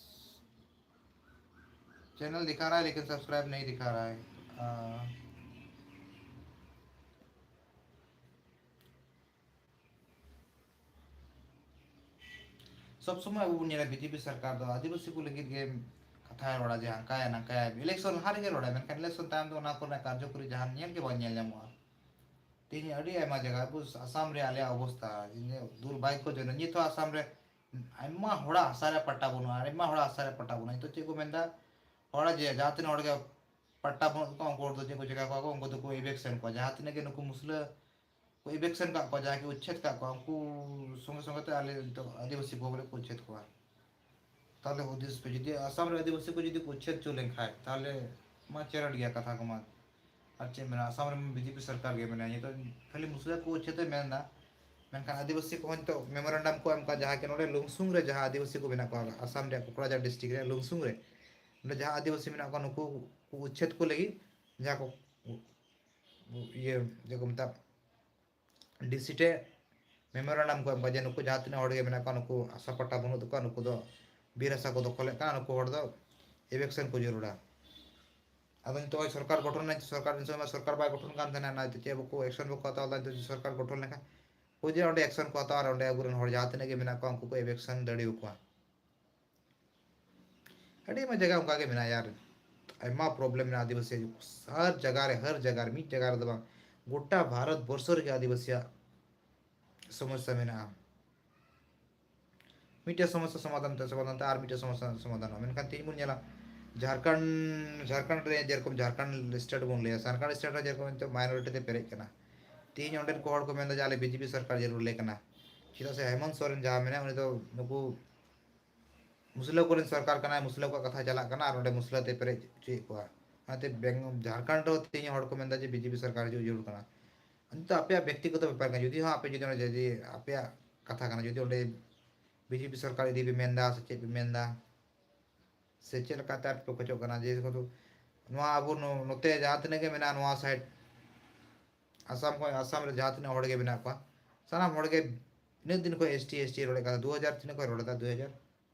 चैनल दिखा रहा है लेकिन सब्सक्राइब नहीं दिखा रहा है। आ, ᱥᱚᱵ ᱥᱚᱢᱚᱭ ᱟᱵᱚ ᱵᱚᱱ ᱧᱮᱞᱟ ᱵᱤᱡᱮᱯᱤ ᱥᱚᱨᱠᱟᱨ ᱫᱚ ᱟᱹᱫᱤᱵᱟᱹᱥᱤ ᱠᱚ ᱞᱟᱹᱜᱤᱫ ᱜᱮ ᱠᱟᱛᱷᱟᱭ ᱨᱚᱲᱟ, ᱡᱮ ᱦᱟᱱᱠᱟᱭᱟ ᱱᱟᱝᱠᱟᱭᱟ, ᱤᱞᱮᱠᱥᱚᱱ ᱞᱟᱦᱟ ᱨᱮᱜᱮ ᱨᱚᱲᱟᱭ, ᱢᱮᱱᱠᱷᱟᱱ ᱤᱞᱮᱠᱥᱚᱱ ᱛᱟᱭᱚᱢ ᱫᱚ ᱚᱱᱟ ᱠᱚᱨᱮᱱᱟᱜ ᱠᱟᱨᱡᱚᱠᱚᱨᱤ ᱡᱟᱦᱟᱱ ᱧᱮᱞ ᱜᱮ ᱵᱟᱝ ᱧᱮᱞ ᱧᱟᱢᱚᱜᱼᱟ᱾ ᱛᱮᱦᱮᱧ ᱟᱹᱰᱤ ᱟᱭᱢᱟ ᱡᱟᱭᱜᱟ, ᱟᱵᱚ ᱟᱥᱟᱢ ᱨᱮ ᱟᱞᱮᱭᱟᱜ ᱚᱵᱚᱥᱛᱟ, ᱫᱩᱨᱵᱷᱟᱜᱽᱭᱚᱡᱚᱱᱚᱠ, ᱱᱤᱛ ᱦᱚᱸ ᱟᱥᱟᱢ ᱨᱮ ᱟᱭᱢᱟ ᱦᱚᱲᱟᱜ ᱦᱟᱥᱟ ᱨᱮ ᱯᱟᱴᱴᱟ ᱵᱟᱹᱱᱩᱜᱼᱟ, ᱟᱭᱢᱟ ᱦᱚᱲᱟᱜ ᱦᱟᱥᱟ ᱨᱮ ᱯᱟᱴᱴᱟ ᱵᱟᱹᱱᱩᱜᱼᱟ᱾ ᱱᱤᱛᱚᱜ ᱪᱮᱫ ᱠᱚ ᱢᱮᱱᱫᱟ, ᱦᱚᱲ ᱡᱮ ᱡᱟᱦᱟᱸ ᱛᱤᱱᱟᱹᱜ ᱦᱚᱲ ᱜᱮ ᱯᱟᱴᱴᱟ ᱵᱟᱹᱱᱩᱜ ᱛᱟᱠᱚᱣᱟ, ᱩᱱᱠᱩ ᱦᱚᱲ ᱫᱚ ᱪᱮᱫ ᱠᱚ ᱪᱮᱠᱟ ᱠᱚᱣᱟ ᱠᱚ, ᱩᱱᱠᱩ ᱫᱚᱠᱚ ᱮᱵᱷᱤᱠᱥᱚᱱ ᱠᱚᱣᱟ᱾ ᱡᱟᱦᱟᱸ ᱛᱤᱱᱟᱹᱜ ᱜᱮ ᱱᱩᱠᱩ ᱢᱩᱥᱞᱟᱹ ᱠᱚ ᱮᱵᱷᱤᱠᱥᱚᱱ ᱠᱟᱜ ᱠᱚᱣᱟ, ᱡᱟᱦᱟᱸᱭ ᱠᱚ ᱩᱪᱪᱷᱮᱫ ᱠᱟᱜ ᱠᱚᱣᱟ, ᱩᱱᱠᱩ ᱥᱚᱸᱜᱮ ᱥᱚᱸᱜᱮ ᱛᱮ ᱟᱞᱮ ᱱᱤᱛᱚᱜ ᱟᱹᱫᱤᱵᱟᱹᱥᱤ ᱠᱚ ᱵᱚᱞᱮ ᱠᱚ ᱩᱪᱪᱷᱮᱫ ᱠᱚᱣᱟ᱾ ᱛᱟᱦᱚᱞᱮ ᱦᱩᱫᱤᱥ ᱯᱮ, ᱡᱩᱫᱤ ᱟᱥᱟᱢ ᱨᱮ ᱟᱹᱫᱤᱵᱟᱹᱥᱤ ᱠᱚ ᱡᱩᱫᱤ ᱠᱚ ᱩᱪᱪᱷᱮᱫ ᱦᱚᱪᱚ ᱞᱮᱱᱠᱷᱟᱡ, ᱛᱟᱦᱚᱞᱮ ᱢᱟ ᱪᱮᱨᱮᱴ ᱜᱮᱭᱟ ᱠᱟᱛᱷᱟ ᱠᱚᱢᱟ᱾ ᱟᱨ ᱪᱮᱫ ᱢᱮᱱᱟ, ᱟᱥᱟᱢ ᱨᱮ ᱵᱤᱡᱮᱯᱤ ᱥᱚᱨᱠᱟᱨ ᱜᱮ ᱢᱮᱱᱟᱭᱟ, ᱱᱤᱛᱚᱜ ᱠᱷᱟᱹᱞᱤ ᱢᱩᱥᱞᱟᱹ ᱠᱚ ᱩᱪᱪᱷᱮᱫ ᱮ ᱢᱮᱱᱫᱟ, ᱢᱮᱱᱠᱷᱟᱱ ᱟᱹᱫᱤᱵᱟᱹᱥᱤ ᱠᱚᱦᱚᱸ ᱱᱤᱛᱚᱜ ᱢᱮᱢᱳᱨᱮᱱᱰᱟᱢ ᱠᱚ ᱮᱢ ᱠᱟᱜᱼᱟ, ᱡᱟᱦᱟᱸ ᱠᱤ ᱱᱚᱰᱮ ᱞᱩᱝᱥᱩᱝ ᱨᱮ ᱡᱟᱦᱟᱸ ᱟᱹᱫᱤᱵᱟᱹᱥᱤ ᱠᱚ ᱢᱮᱱᱟᱜ ᱠᱚᱣᱟ, ᱟᱥᱟᱢ ᱨᱮᱭᱟᱜ ᱠᱳᱠᱲᱟᱡᱷᱟᱲ ᱰᱤᱥᱴᱨᱤᱠᱴ ᱨᱮ ᱞᱩᱝᱥᱩᱝ ᱨᱮ, ᱱᱚᱰᱮ ᱡᱟᱦᱟᱸ ᱟᱹᱫᱤᱵᱟᱹᱥᱤ ᱢᱮᱱᱟᱜ ᱠᱚᱣᱟ, ᱱᱩᱠᱩ ᱠᱚ ᱩᱪᱪᱷᱮᱫ ᱠᱚ ᱞᱟᱹᱜᱤᱫ ᱡᱟᱦᱟᱸ ᱠᱚ ᱤᱭᱟᱹ ᱡᱮ ᱠᱚ ᱢᱮᱛᱟᱜ, ᱰᱤᱥᱤ ᱴᱷᱮᱡ ᱢᱮᱢᱳᱨᱮᱱᱰᱟᱢ ᱠᱚ ᱮᱢ ᱠᱟᱜᱼᱟ ᱡᱮ ᱱᱩᱠᱩ ᱡᱟᱦᱟᱸ ᱛᱤᱱᱟᱹᱜ ᱦᱚᱲ ᱜᱮ ᱢᱮᱱᱟᱜ ᱠᱚᱣᱟ, ᱱᱩᱠᱩ ᱦᱟᱥᱟ ᱯᱟᱴᱟ ᱵᱟᱹᱱᱩᱜ ᱛᱟᱠᱚᱣᱟ, ᱱᱩᱠᱩ ᱫᱚ ᱵᱤᱨ ᱦᱟᱥᱟ ᱠᱚ ᱫᱚᱠᱷᱚᱞᱮᱫ ᱠᱟᱱᱟ, ᱱᱩᱠᱩ ᱦᱚᱲ ᱫᱚ ᱮᱵᱷᱤᱠᱥᱚᱱ ᱠᱚ ᱡᱟᱹᱨᱩᱲᱟ᱾ ᱟᱫᱚ ᱱᱤᱛᱚᱜ ᱥᱚᱨᱠᱟᱨ ᱜᱚᱴᱷᱚᱱ ᱮᱱᱟ, ᱥᱚᱨᱠᱟᱨ ᱩᱱ ᱥᱚᱢᱚᱭ ᱢᱟ ᱥᱚᱨᱠᱟᱨ ᱵᱟᱭ ᱜᱚᱴᱷᱚᱱ ᱠᱟᱱ ᱛᱟᱦᱮᱱᱟ, ᱱᱚᱜᱼᱚᱭ ᱪᱮᱫ ᱦᱚᱸ ᱵᱟᱠᱚ, ᱮᱠᱥᱚᱱ ᱵᱟᱠᱚ ᱦᱟᱛᱟᱣ ᱮᱫᱟ᱾ ᱱᱤᱛᱚᱜ ᱥᱚᱨᱠᱟᱨ ᱜᱚᱴᱷᱚᱱ ᱞᱮᱱᱠᱷᱟᱱ ᱠᱚ ᱡᱮ ᱚᱸᱰᱮ ᱮᱠᱥᱚᱱ ᱠᱚ ᱦᱟᱛᱟᱣᱟ ᱟᱨ ᱚᱸᱰᱮ ᱟᱵᱚᱨᱮᱱ ᱦᱚᱲ ᱡᱟᱦᱟᱸ ᱛᱤᱱᱟᱹᱜ ᱜᱮ ᱢᱮᱱᱟᱜ ᱠᱚᱣᱟ ᱩᱱᱠᱩ ᱠᱚ ᱮᱵᱷᱤᱠᱥᱚᱱ ᱫᱟᱲᱮᱭᱟᱠᱚᱣᱟ᱾ ᱟᱹᱰᱤ ᱟᱭᱢᱟ ᱡᱟᱭᱜᱟ ᱚᱱᱠᱟ ᱜᱮ ᱢᱮᱱᱟᱜᱼᱟ ᱭᱟᱨ᱾ ᱟᱭᱢᱟ ᱯᱨᱚᱵᱞᱮᱢ ᱢᱮᱱᱟᱜᱼᱟ ᱟᱹᱫᱤᱵᱟᱹᱥᱤᱭᱟᱜ᱾ ᱦᱟᱨ ᱡᱟᱭᱜᱟ ᱨᱮ, ᱦᱟᱨ ᱡᱟᱭᱜᱟ ᱨᱮ, ᱢᱤᱫ ᱡᱟᱭᱜᱟ ᱨᱮᱫᱚ ᱵᱟᱝ, ᱜᱚᱴᱟ ᱵᱷᱟᱨᱚᱛ ᱵᱚᱨᱥᱚ ᱨᱮᱜᱮ ᱟᱹᱫᱤᱵᱟᱹᱥᱤᱭᱟᱜ ᱥᱚᱢᱚᱥᱥᱟ ᱢᱮᱱᱟᱜᱼᱟ᱾ ᱢᱤᱫᱴᱮᱱ ᱥᱚᱢᱚᱥᱥᱟ ᱥᱚᱢᱟᱫᱷᱟᱱ ᱛᱮ, ᱥᱚᱢᱟᱫᱷᱟᱱ ᱛᱮ ᱟᱨ ᱢᱤᱫᱴᱮᱱ ᱥᱚᱢᱚᱥᱥᱟ ᱥᱚᱢᱟᱫᱷᱟᱱᱚᱜᱼᱟ᱾ ᱢᱮᱱᱠᱷᱟᱱ ᱛᱮᱦᱮᱧ ᱵᱚᱱ ᱧᱮᱞᱟ, ᱡᱷᱟᱲᱠᱷᱚᱸᱰ, ᱡᱷᱟᱲᱠᱷᱚᱸᱰ ᱨᱮ ᱡᱮᱨᱚᱠᱚᱢ ᱡᱷᱟᱲᱠᱷᱚᱸᱰ ᱥᱴᱮᱴ ᱵᱚᱱ ᱞᱟᱹᱭᱟ, ᱡᱷᱟᱲᱠᱷᱚᱸᱰ ᱥᱴᱮᱴ ᱨᱮ ᱡᱮᱨᱚᱠᱚᱢ ᱱᱤᱛᱚᱜ ᱢᱟᱭᱱᱚᱨᱤᱴᱤ ᱛᱮ ᱯᱮᱨᱮᱡ ᱠᱟᱱᱟ, ᱛᱮᱦᱮᱧ ᱚᱸᱰᱮᱱ ᱠᱚ ᱦᱚᱲ ᱠᱚ ᱢᱮᱱᱫᱟ ᱡᱮ ᱟᱞᱮ ᱵᱤᱡᱮᱯᱤ ᱥᱚᱨᱠᱟᱨ ᱡᱟᱹᱨᱩᱲ ᱞᱮ ᱠᱟᱱᱟ᱾ ᱪᱮᱫᱟᱜ ᱥᱮ ᱦᱮᱢᱚᱱᱛ ᱥᱚᱨᱮᱱ ᱡᱟᱦᱟᱸ ᱢᱮᱱᱟᱭᱟ, ᱩᱱᱤ ᱫᱚ ᱱᱩᱠᱩ ᱢᱩᱥᱞᱟᱹ ᱠᱚᱨᱮᱱ ᱥᱚᱨᱠᱟᱨ ᱠᱟᱱᱟᱭ, ᱢᱩᱥᱞᱟᱹ ᱠᱚᱣᱟᱜ ᱠᱟᱛᱷᱟ ᱪᱟᱞᱟᱜ ᱠᱟᱱᱟ ᱟᱨ ᱚᱸᱰᱮ ᱢᱩᱥᱞᱟᱹ ᱛᱮ ᱯᱮᱨᱮᱡ ᱦᱚᱪᱚᱭᱮᱫ ᱠᱚᱣᱟ᱾ ᱚᱱᱟᱛᱮ ᱵᱮᱝ-, ᱡᱷᱟᱲᱠᱷᱚᱸᱰ ᱨᱮᱦᱚᱸ ᱛᱮᱦᱮᱧ ᱦᱚᱲ ᱠᱚ ᱢᱮᱱᱫᱟ ᱡᱮ ᱵᱤᱡᱮᱯᱤ ᱥᱚᱨᱠᱟᱨ ᱦᱤᱡᱩᱜ ᱡᱟᱹᱨᱩᱲ ᱠᱟᱱᱟ᱾ ᱱᱤᱛᱚᱜ ᱟᱯᱮᱭᱟᱜ ᱵᱮᱠᱛᱤᱜᱚᱛᱚ ᱵᱮᱯᱟᱨ ᱠᱟᱱᱟ, ᱡᱩᱫᱤ ᱦᱚᱸ ᱟᱯᱮ ᱡᱩᱫᱤ ᱚᱸᱰᱮ ᱡᱩᱫᱤ ᱟᱯᱮᱭᱟᱜ ᱠᱟᱛᱷᱟ ᱠᱟᱱᱟ, ᱡᱩᱫᱤ ᱚᱸᱰᱮ ᱵᱤᱡᱮᱯᱤ ᱥᱚᱨᱠᱟᱨ ᱤᱫᱤ ᱯᱮ ᱢᱮᱱᱫᱟ ᱥᱮ ᱪᱮᱫ ᱯᱮ ᱢᱮᱱᱫᱟ, ᱥᱮ ᱪᱮᱫ ᱞᱮᱠᱟᱛᱮ ᱟᱯᱮ ᱯᱮ ᱠᱷᱚᱡᱚᱜ ᱠᱟᱱᱟ ᱡᱮ ᱱᱚᱣᱟ ᱟᱵᱚ ᱱᱚ-, ᱱᱚᱛᱮ ᱡᱟᱦᱟᱸ ᱛᱤᱱᱟᱹᱜ ᱜᱮ ᱢᱮᱱᱟᱜᱼᱟ ᱱᱚᱣᱟ ᱥᱟᱭᱤᱰ, ᱟᱥᱟᱢ ᱠᱷᱚᱱ, ᱟᱥᱟᱢ ᱨᱮ ᱡᱟᱦᱟᱸ ᱛᱤᱱᱟᱹᱜ ᱦᱚᱲ ᱜᱮ ᱢᱮᱱᱟᱜ ᱠᱚᱣᱟ, ᱥᱟᱱᱟᱢ ᱦᱚᱲ ᱜᱮ ᱤᱱᱟᱹᱜ ᱫᱤᱱ ᱠᱷᱚᱱ ᱮᱥ ᱴᱤ, ᱮᱥ ᱴᱤ ᱨᱚᱲᱮᱫ ᱠᱟᱱ ᱛᱟᱦᱮᱸ᱾ ᱫᱩ ᱦᱟᱡᱟᱨ ᱛᱤᱱᱟᱹᱜ ᱠᱷᱚᱱ ᱨᱚᱲᱮᱫᱟ? ᱫᱩ ᱦᱟᱡᱟᱨ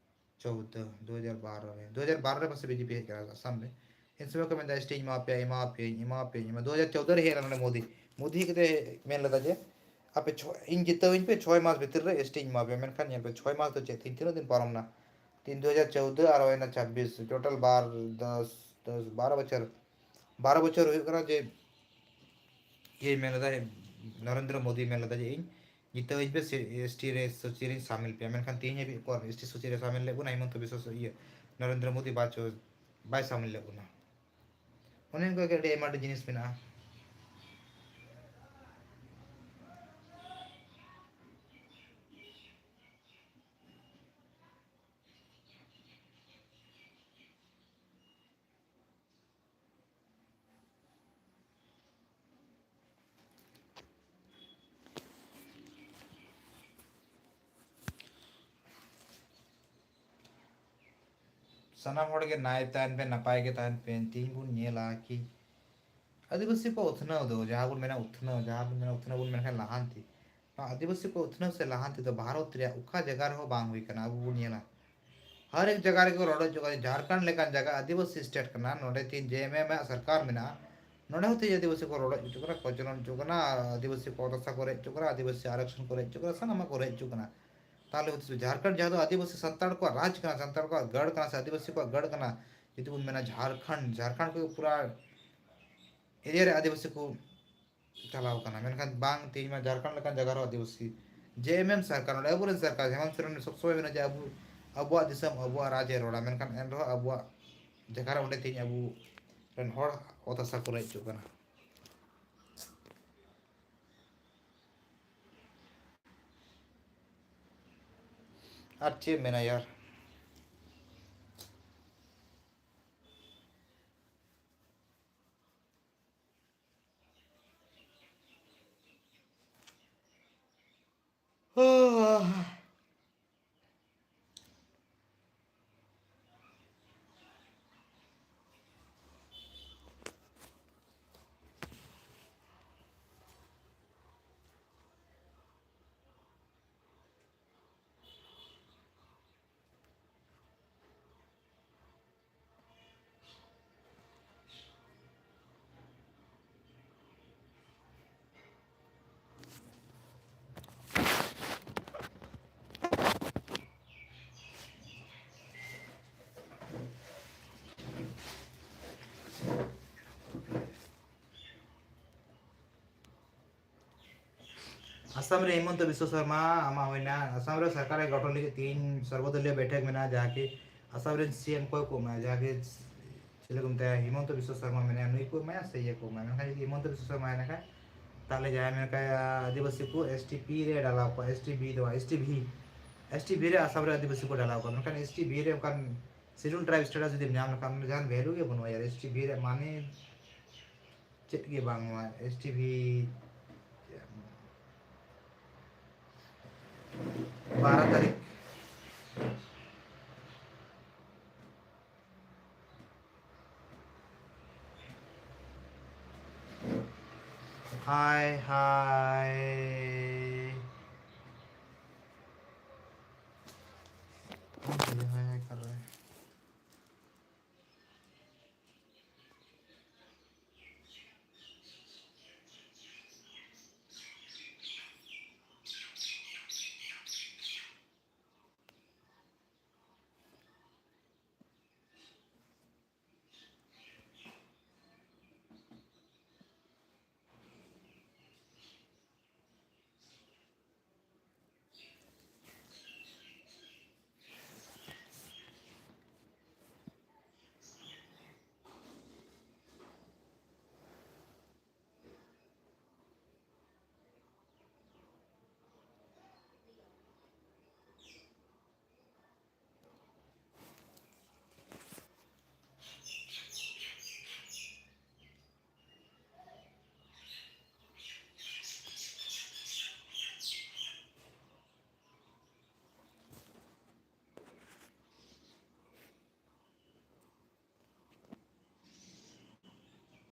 ᱪᱳᱫᱽᱫᱚ, ᱫᱩ ᱦᱟᱡᱟᱨ ᱵᱟᱨᱚ ᱨᱮ, ᱫᱩ ᱦᱟᱡᱟᱨ ᱵᱟᱨᱚ ᱨᱮ ᱯᱟᱥᱮ ᱵᱤᱡᱮᱯᱤ ᱦᱮᱡ ᱠᱟᱱᱟ ᱟᱥᱟᱢ ᱨᱮ᱾ ᱤᱱ ᱥᱚᱢᱚᱭ ᱠᱚ ᱢᱮᱱᱫᱟ, "ᱮᱥ ᱴᱤᱧ ᱮᱢᱟ ᱯᱮᱭᱟ, ᱮᱢᱟ ᱯᱮᱭᱟᱧ, ᱮᱢᱟ ᱯᱮᱭᱟᱧ, ᱮᱢᱟ", ᱫᱩ ᱦᱟᱡᱟᱨ ᱪᱳᱫᱽᱫᱚ ᱨᱮ ᱦᱮᱡ ᱞᱮᱱᱟ ᱱᱚᱰᱮ ᱢᱳᱫᱤ᱾ ᱢᱳᱫᱤ ᱦᱮᱡ ᱠᱟᱛᱮ ᱢᱮᱱ ᱞᱮᱫᱟ ᱡᱮ, "ᱟᱯᱮ ᱪᱷᱚ-, ᱤᱧ ᱡᱤᱛᱟᱹᱣ ᱤᱧ ᱯᱮ, ᱪᱷᱚᱭ ᱢᱟᱥ ᱵᱷᱤᱛᱤᱨ ᱨᱮ ᱮᱥ ᱴᱤᱧ ᱮᱢᱟ ᱯᱮᱭᱟ᱾" ᱢᱮᱱᱠᱷᱟᱱ ᱧᱮᱞ ᱯᱮ, ᱪᱷᱚᱭ ᱢᱟᱥ ᱫᱚ ᱪᱮᱫ, ᱛᱤᱱ, ᱛᱤᱱᱟᱹᱜ ᱫᱤᱱ ᱯᱟᱨᱚᱢ ᱱᱟ? ᱛᱤᱱ, ᱫᱩ ᱦᱟᱡᱟᱨ ᱪᱳᱫᱽᱫᱚ ᱟᱨ ᱦᱩᱭᱱᱟ ᱪᱷᱟᱵᱵᱤᱥ, ᱴᱳᱴᱟᱞ ᱵᱟᱨ, ᱫᱚᱥ, ᱫᱚᱥ, ᱵᱟᱨᱚ ᱵᱚᱪᱷᱚᱨ᱾ ᱵᱟᱨᱚ ᱵᱚᱪᱷᱚᱨ ᱦᱩᱭᱩᱜ ᱠᱟᱱᱟ ᱡᱮ ᱤᱭᱟᱹᱭ ᱢᱮᱱ ᱞᱮᱫᱟ, ᱱᱚᱨᱮᱱᱫᱨᱚ ᱢᱳᱫᱤ ᱢᱮᱱ ᱞᱮᱫᱟ ᱡᱮ, "ᱤᱧ ᱡᱤᱛᱟᱹᱣ ᱤᱧ ᱯᱮ, ᱥᱮ ᱮᱥ ᱴᱤ ᱨᱮ ᱥᱩᱪᱤ ᱨᱮᱧ ᱥᱟᱢᱤᱞ ᱯᱮᱭᱟ", ᱢᱮᱱᱠᱷᱟᱱ ᱛᱮᱦᱮᱧ ᱦᱟᱹᱵᱤᱡ ᱚᱠᱚᱭ ᱮᱥ ᱴᱤ ᱥᱩᱪᱤ ᱨᱮ ᱥᱟᱢᱤᱞ ᱞᱮᱫ ᱵᱚᱱᱟ? ᱦᱤᱢᱚᱱᱛᱚ ᱵᱤᱥᱣᱟ ᱥᱚ-, ᱤᱭᱟᱹ, ᱱᱚᱨᱮᱱᱫᱨᱚ ᱢᱳᱫᱤ ᱵᱟᱪᱚ-, ᱵᱟᱭ ᱥᱟᱢᱤᱞ ᱞᱮᱫ ᱵᱚᱱᱟ᱾ ᱚᱱᱮ ᱚᱱᱠᱟ ᱜᱮ ᱟᱹᱰᱤ ᱟᱭᱢᱟ ᱟᱹᱰᱤ ᱡᱤᱱᱤᱥ ᱢᱮᱱᱟᱜᱼᱟ᱾ ᱥᱟᱱᱟᱢ ᱦᱚᱲ ᱜᱮ ᱱᱟᱭ ᱛᱟᱦᱮᱱ ᱯᱮ, ᱱᱟᱯᱟᱭ ᱜᱮ ᱛᱟᱦᱮᱱ ᱯᱮ᱾ ᱛᱮᱦᱤᱧ ᱵᱚᱱ ᱧᱮᱞᱟ ᱠᱤ ᱟᱹᱫᱤᱵᱟᱹᱥᱤ ᱠᱚ ᱩᱛᱱᱟᱹᱣ ᱫᱚ, ᱡᱟᱦᱟᱸ ᱵᱚᱱ ᱢᱮᱱᱟ ᱩᱛᱱᱟᱹᱣ, ᱡᱟᱦᱟᱸ ᱵᱚᱱ ᱢᱮᱱᱟ ᱩᱛᱱᱟᱹᱣ ᱵᱚᱱ ᱢᱮᱱᱠᱷᱟᱱ ᱞᱟᱦᱟᱱᱛᱤ, ᱱᱚᱣᱟ ᱟᱹᱫᱤᱵᱟᱹᱥᱤ ᱠᱚ ᱩᱛᱱᱟᱹᱣ ᱥᱮ ᱞᱟᱦᱟᱱᱛᱤ ᱫᱚ ᱵᱷᱟᱨᱚᱛ ᱨᱮᱭᱟᱜ ᱚᱠᱟ ᱡᱟᱭᱜᱟ ᱨᱮᱦᱚᱸ ᱵᱟᱝ ᱦᱩᱭ ᱠᱟᱱᱟ᱾ ᱟᱵᱚ ᱵᱚᱱ ᱧᱮᱞᱟ, ᱦᱟᱨ ᱮᱠ ᱡᱟᱭᱜᱟ ᱨᱮᱜᱮ ᱠᱚ ᱨᱚᱰᱚᱡ ᱦᱚᱪᱚ ᱠᱟᱱᱟ᱾ ᱡᱷᱟᱲᱠᱷᱚᱸᱰ ᱞᱮᱠᱟᱱ ᱡᱟᱭᱜᱟ ᱟᱹᱫᱤᱵᱟᱹᱥᱤ ᱥᱴᱮᱴ ᱠᱟᱱᱟ, ᱱᱚᱰᱮ ᱛᱤᱦᱤᱧ ᱡᱮ ᱮᱢ ᱮᱢ ᱟᱜ ᱥᱚᱨᱠᱟᱨ ᱢᱮᱱᱟᱜᱼᱟ, ᱱᱚᱰᱮ ᱦᱚᱸ ᱛᱤᱦᱤᱧ ᱟᱹᱫᱤᱵᱟᱹᱥᱤ ᱠᱚ ᱨᱚᱰᱚᱡ ᱦᱚᱪᱚ ᱠᱟᱱᱟ, ᱠᱚᱪᱞᱚᱱ ᱦᱚᱪᱚ ᱠᱟᱱᱟ, ᱟᱹᱫᱤᱵᱟᱹᱥᱤ ᱠᱚ ᱫᱚᱥᱟ ᱠᱚ ᱨᱮᱡ ᱦᱚᱪᱚ ᱠᱟᱱᱟ, ᱟᱹᱫᱤᱵᱟᱹᱥᱤ ᱟᱨᱚᱠᱥᱚᱱ ᱠᱚ ᱨᱮᱡ ᱦᱚᱪᱚ ᱠᱟᱱᱟ, ᱥᱟᱱᱟᱢᱟᱜ ᱠᱚ ᱨᱮᱡ ᱦᱚᱪᱚ ᱠᱟᱱᱟ᱾ ᱛᱟᱦᱚᱞᱮ ᱡᱷᱟᱲᱠᱷᱚᱸᱰ ᱡᱟᱦᱟᱸ ᱫᱚ ᱟᱹᱫᱤᱵᱟᱹᱥᱤ ᱥᱟᱱᱛᱟᱲ ᱠᱚᱣᱟᱜ ᱨᱟᱡᱽ ᱠᱟᱱᱟ, ᱥᱟᱱᱛᱟᱲ ᱠᱚᱣᱟᱜ ᱜᱟᱲ ᱠᱟᱱᱟ ᱥᱮ ᱟᱹᱫᱤᱵᱟᱹᱥᱤ ᱠᱚᱣᱟᱜ ᱜᱟᱲ ᱠᱟᱱᱟ, ᱡᱩᱫᱤ ᱵᱚᱱ ᱢᱮᱱᱟ ᱡᱷᱟᱲᱠᱷᱚᱸᱰ, ᱡᱷᱟᱲᱠᱷᱚᱸᱰ ᱠᱚ ᱯᱩᱨᱟ ᱮᱨᱤᱭᱟ ᱨᱮ ᱟᱹᱫᱤᱵᱟᱹᱥᱤ ᱠᱚ ᱪᱟᱞᱟᱣ ᱠᱟᱱᱟ, ᱢᱮᱱᱠᱷᱟᱱ ᱵᱟᱝ, ᱛᱮᱦᱮᱧ ᱢᱟ ᱡᱷᱟᱲᱠᱷᱚᱸᱰ ᱞᱮᱠᱟᱱ ᱡᱟᱭᱜᱟ ᱨᱮᱦᱚᱸ ᱟᱹᱫᱤᱵᱟᱹᱥᱤ, ᱡᱮ ᱮᱢ ᱮᱢ ᱥᱚᱨᱠᱟᱨ, ᱱᱚᱰᱮ ᱟᱵᱚᱨᱮᱱ ᱥᱚᱨᱠᱟᱨ, ᱦᱮᱢᱚᱱᱛ ᱥᱚᱨᱮᱱ ᱥᱚᱵ ᱥᱚᱢᱚᱭ ᱢᱮᱱᱟ ᱡᱮ ᱟᱵᱚ, ᱟᱵᱚᱣᱟᱜ ᱫᱤᱥᱚᱢ, ᱟᱵᱚᱣᱟᱜ ᱨᱟᱡᱽ ᱮ ᱨᱚᱲᱟ, ᱢᱮᱱᱠᱷᱟᱱ ᱮᱱ ᱨᱮᱦᱚᱸ ᱟᱵᱚᱣᱟᱜ ᱡᱟᱭᱜᱟ ᱨᱮ ᱚᱸᱰᱮ ᱛᱮᱦᱮᱧ ᱟᱵᱚ ᱨᱮᱱ ᱦᱚᱲ ᱚᱛ ᱦᱟᱥᱟ ᱠᱚ ᱨᱮᱡ ᱦᱚᱪᱚᱜ ᱠᱟᱱᱟ᱾ ᱟᱨ ᱪᱮᱫ ᱢᱮᱱᱟ ᱭᱟᱨ? ᱟᱥᱟᱢ ᱨᱮ ᱦᱤᱢᱚᱱᱛᱚ ᱵᱤᱥᱣᱚ ᱥᱚᱨᱢᱟ ᱟᱢᱟᱜ ᱦᱩᱭᱱᱟ᱾ ᱟᱥᱟᱢ ᱨᱮ ᱥᱚᱨᱠᱟᱨ ᱜᱚᱴᱷᱚᱱ ᱞᱟᱹᱜᱤᱫ ᱛᱤᱦᱤᱧ ᱥᱚᱨᱵᱚᱫᱚᱞᱤᱭᱚ ᱵᱮᱴᱷᱮᱠ ᱢᱮᱱᱟᱜᱼᱟ, ᱡᱟᱦᱟᱸ ᱠᱤ ᱟᱥᱟᱢ ᱨᱮᱱ ᱥᱤ ᱮᱢ ᱠᱚᱭ ᱠᱚ ᱮᱢᱟ, ᱡᱟᱦᱟᱸ ᱠᱤ ᱪᱮᱫ ᱠᱚ ᱢᱮᱛᱟᱭᱟ, ᱦᱤᱢᱚᱱᱛᱚ ᱵᱤᱥᱣᱚ ᱥᱚᱨᱢᱟ ᱢᱮᱱᱟᱭᱟ, ᱱᱩᱭ ᱠᱚ ᱮᱢᱟᱭᱟ ᱥᱮ ᱤᱭᱟᱹ ᱠᱚ ᱮᱢᱟᱭᱟ? ᱢᱮᱱᱠᱷᱟᱱ ᱡᱩᱫᱤ ᱦᱤᱢᱚᱱᱛᱚ ᱵᱤᱥᱣᱚ ᱥᱚᱨᱢᱟ ᱦᱮᱱᱟᱭ ᱠᱷᱟᱱ, ᱛᱟᱦᱚᱞᱮ ᱡᱟᱦᱟᱸᱭ ᱢᱮᱱ ᱠᱷᱟᱱ ᱟᱹᱫᱤᱵᱟᱹᱥᱤ ᱠᱚ ᱮᱥ ᱴᱤ ᱯᱤ ᱨᱮ ᱰᱟᱞᱟᱣ ᱠᱚᱣᱟ, ᱮᱥ ᱴᱤ ᱵᱷᱤ ᱫᱚ ᱵᱟᱝ, ᱮᱥ ᱴᱤ ᱵᱷᱤ, ᱮᱥ ᱴᱤ ᱵᱷᱤ ᱨᱮ ᱟᱥᱟᱢ ᱨᱮ ᱟᱹᱫᱤᱵᱟᱹᱥᱤ ᱠᱚ ᱰᱟᱞᱟᱣ ᱠᱚᱣᱟ, ᱢᱮᱱᱠᱷᱟᱱ ᱮᱥ ᱴᱤ ᱵᱷᱤ ᱨᱮ ᱚᱱᱠᱟᱱ ᱥᱤᱰᱩᱞ ᱴᱨᱟᱭᱤᱵᱽ ᱥᱴᱮᱴᱟᱥ ᱡᱩᱫᱤᱢ ᱧᱟᱢ ᱞᱮᱠᱷᱟᱱ, ᱡᱟᱦᱟᱱ ᱵᱷᱮᱞᱩ ᱜᱮ ᱵᱟᱹᱱᱩᱜᱼᱟ ᱭᱟᱨ, ᱮᱥ ᱴᱤ ᱵᱷᱤ ᱨᱮ ᱢᱟᱱᱮ ᱪᱮᱫ ᱜᱮ ᱵᱟᱝ, ᱱᱚᱣᱟ ᱮᱥ ᱴᱤ ᱵᱷᱤ ᱵᱟᱨᱚ ᱛᱟᱹᱨᱤᱠᱷ᱾ ᱦᱟᱭ, ᱦᱟᱭ᱾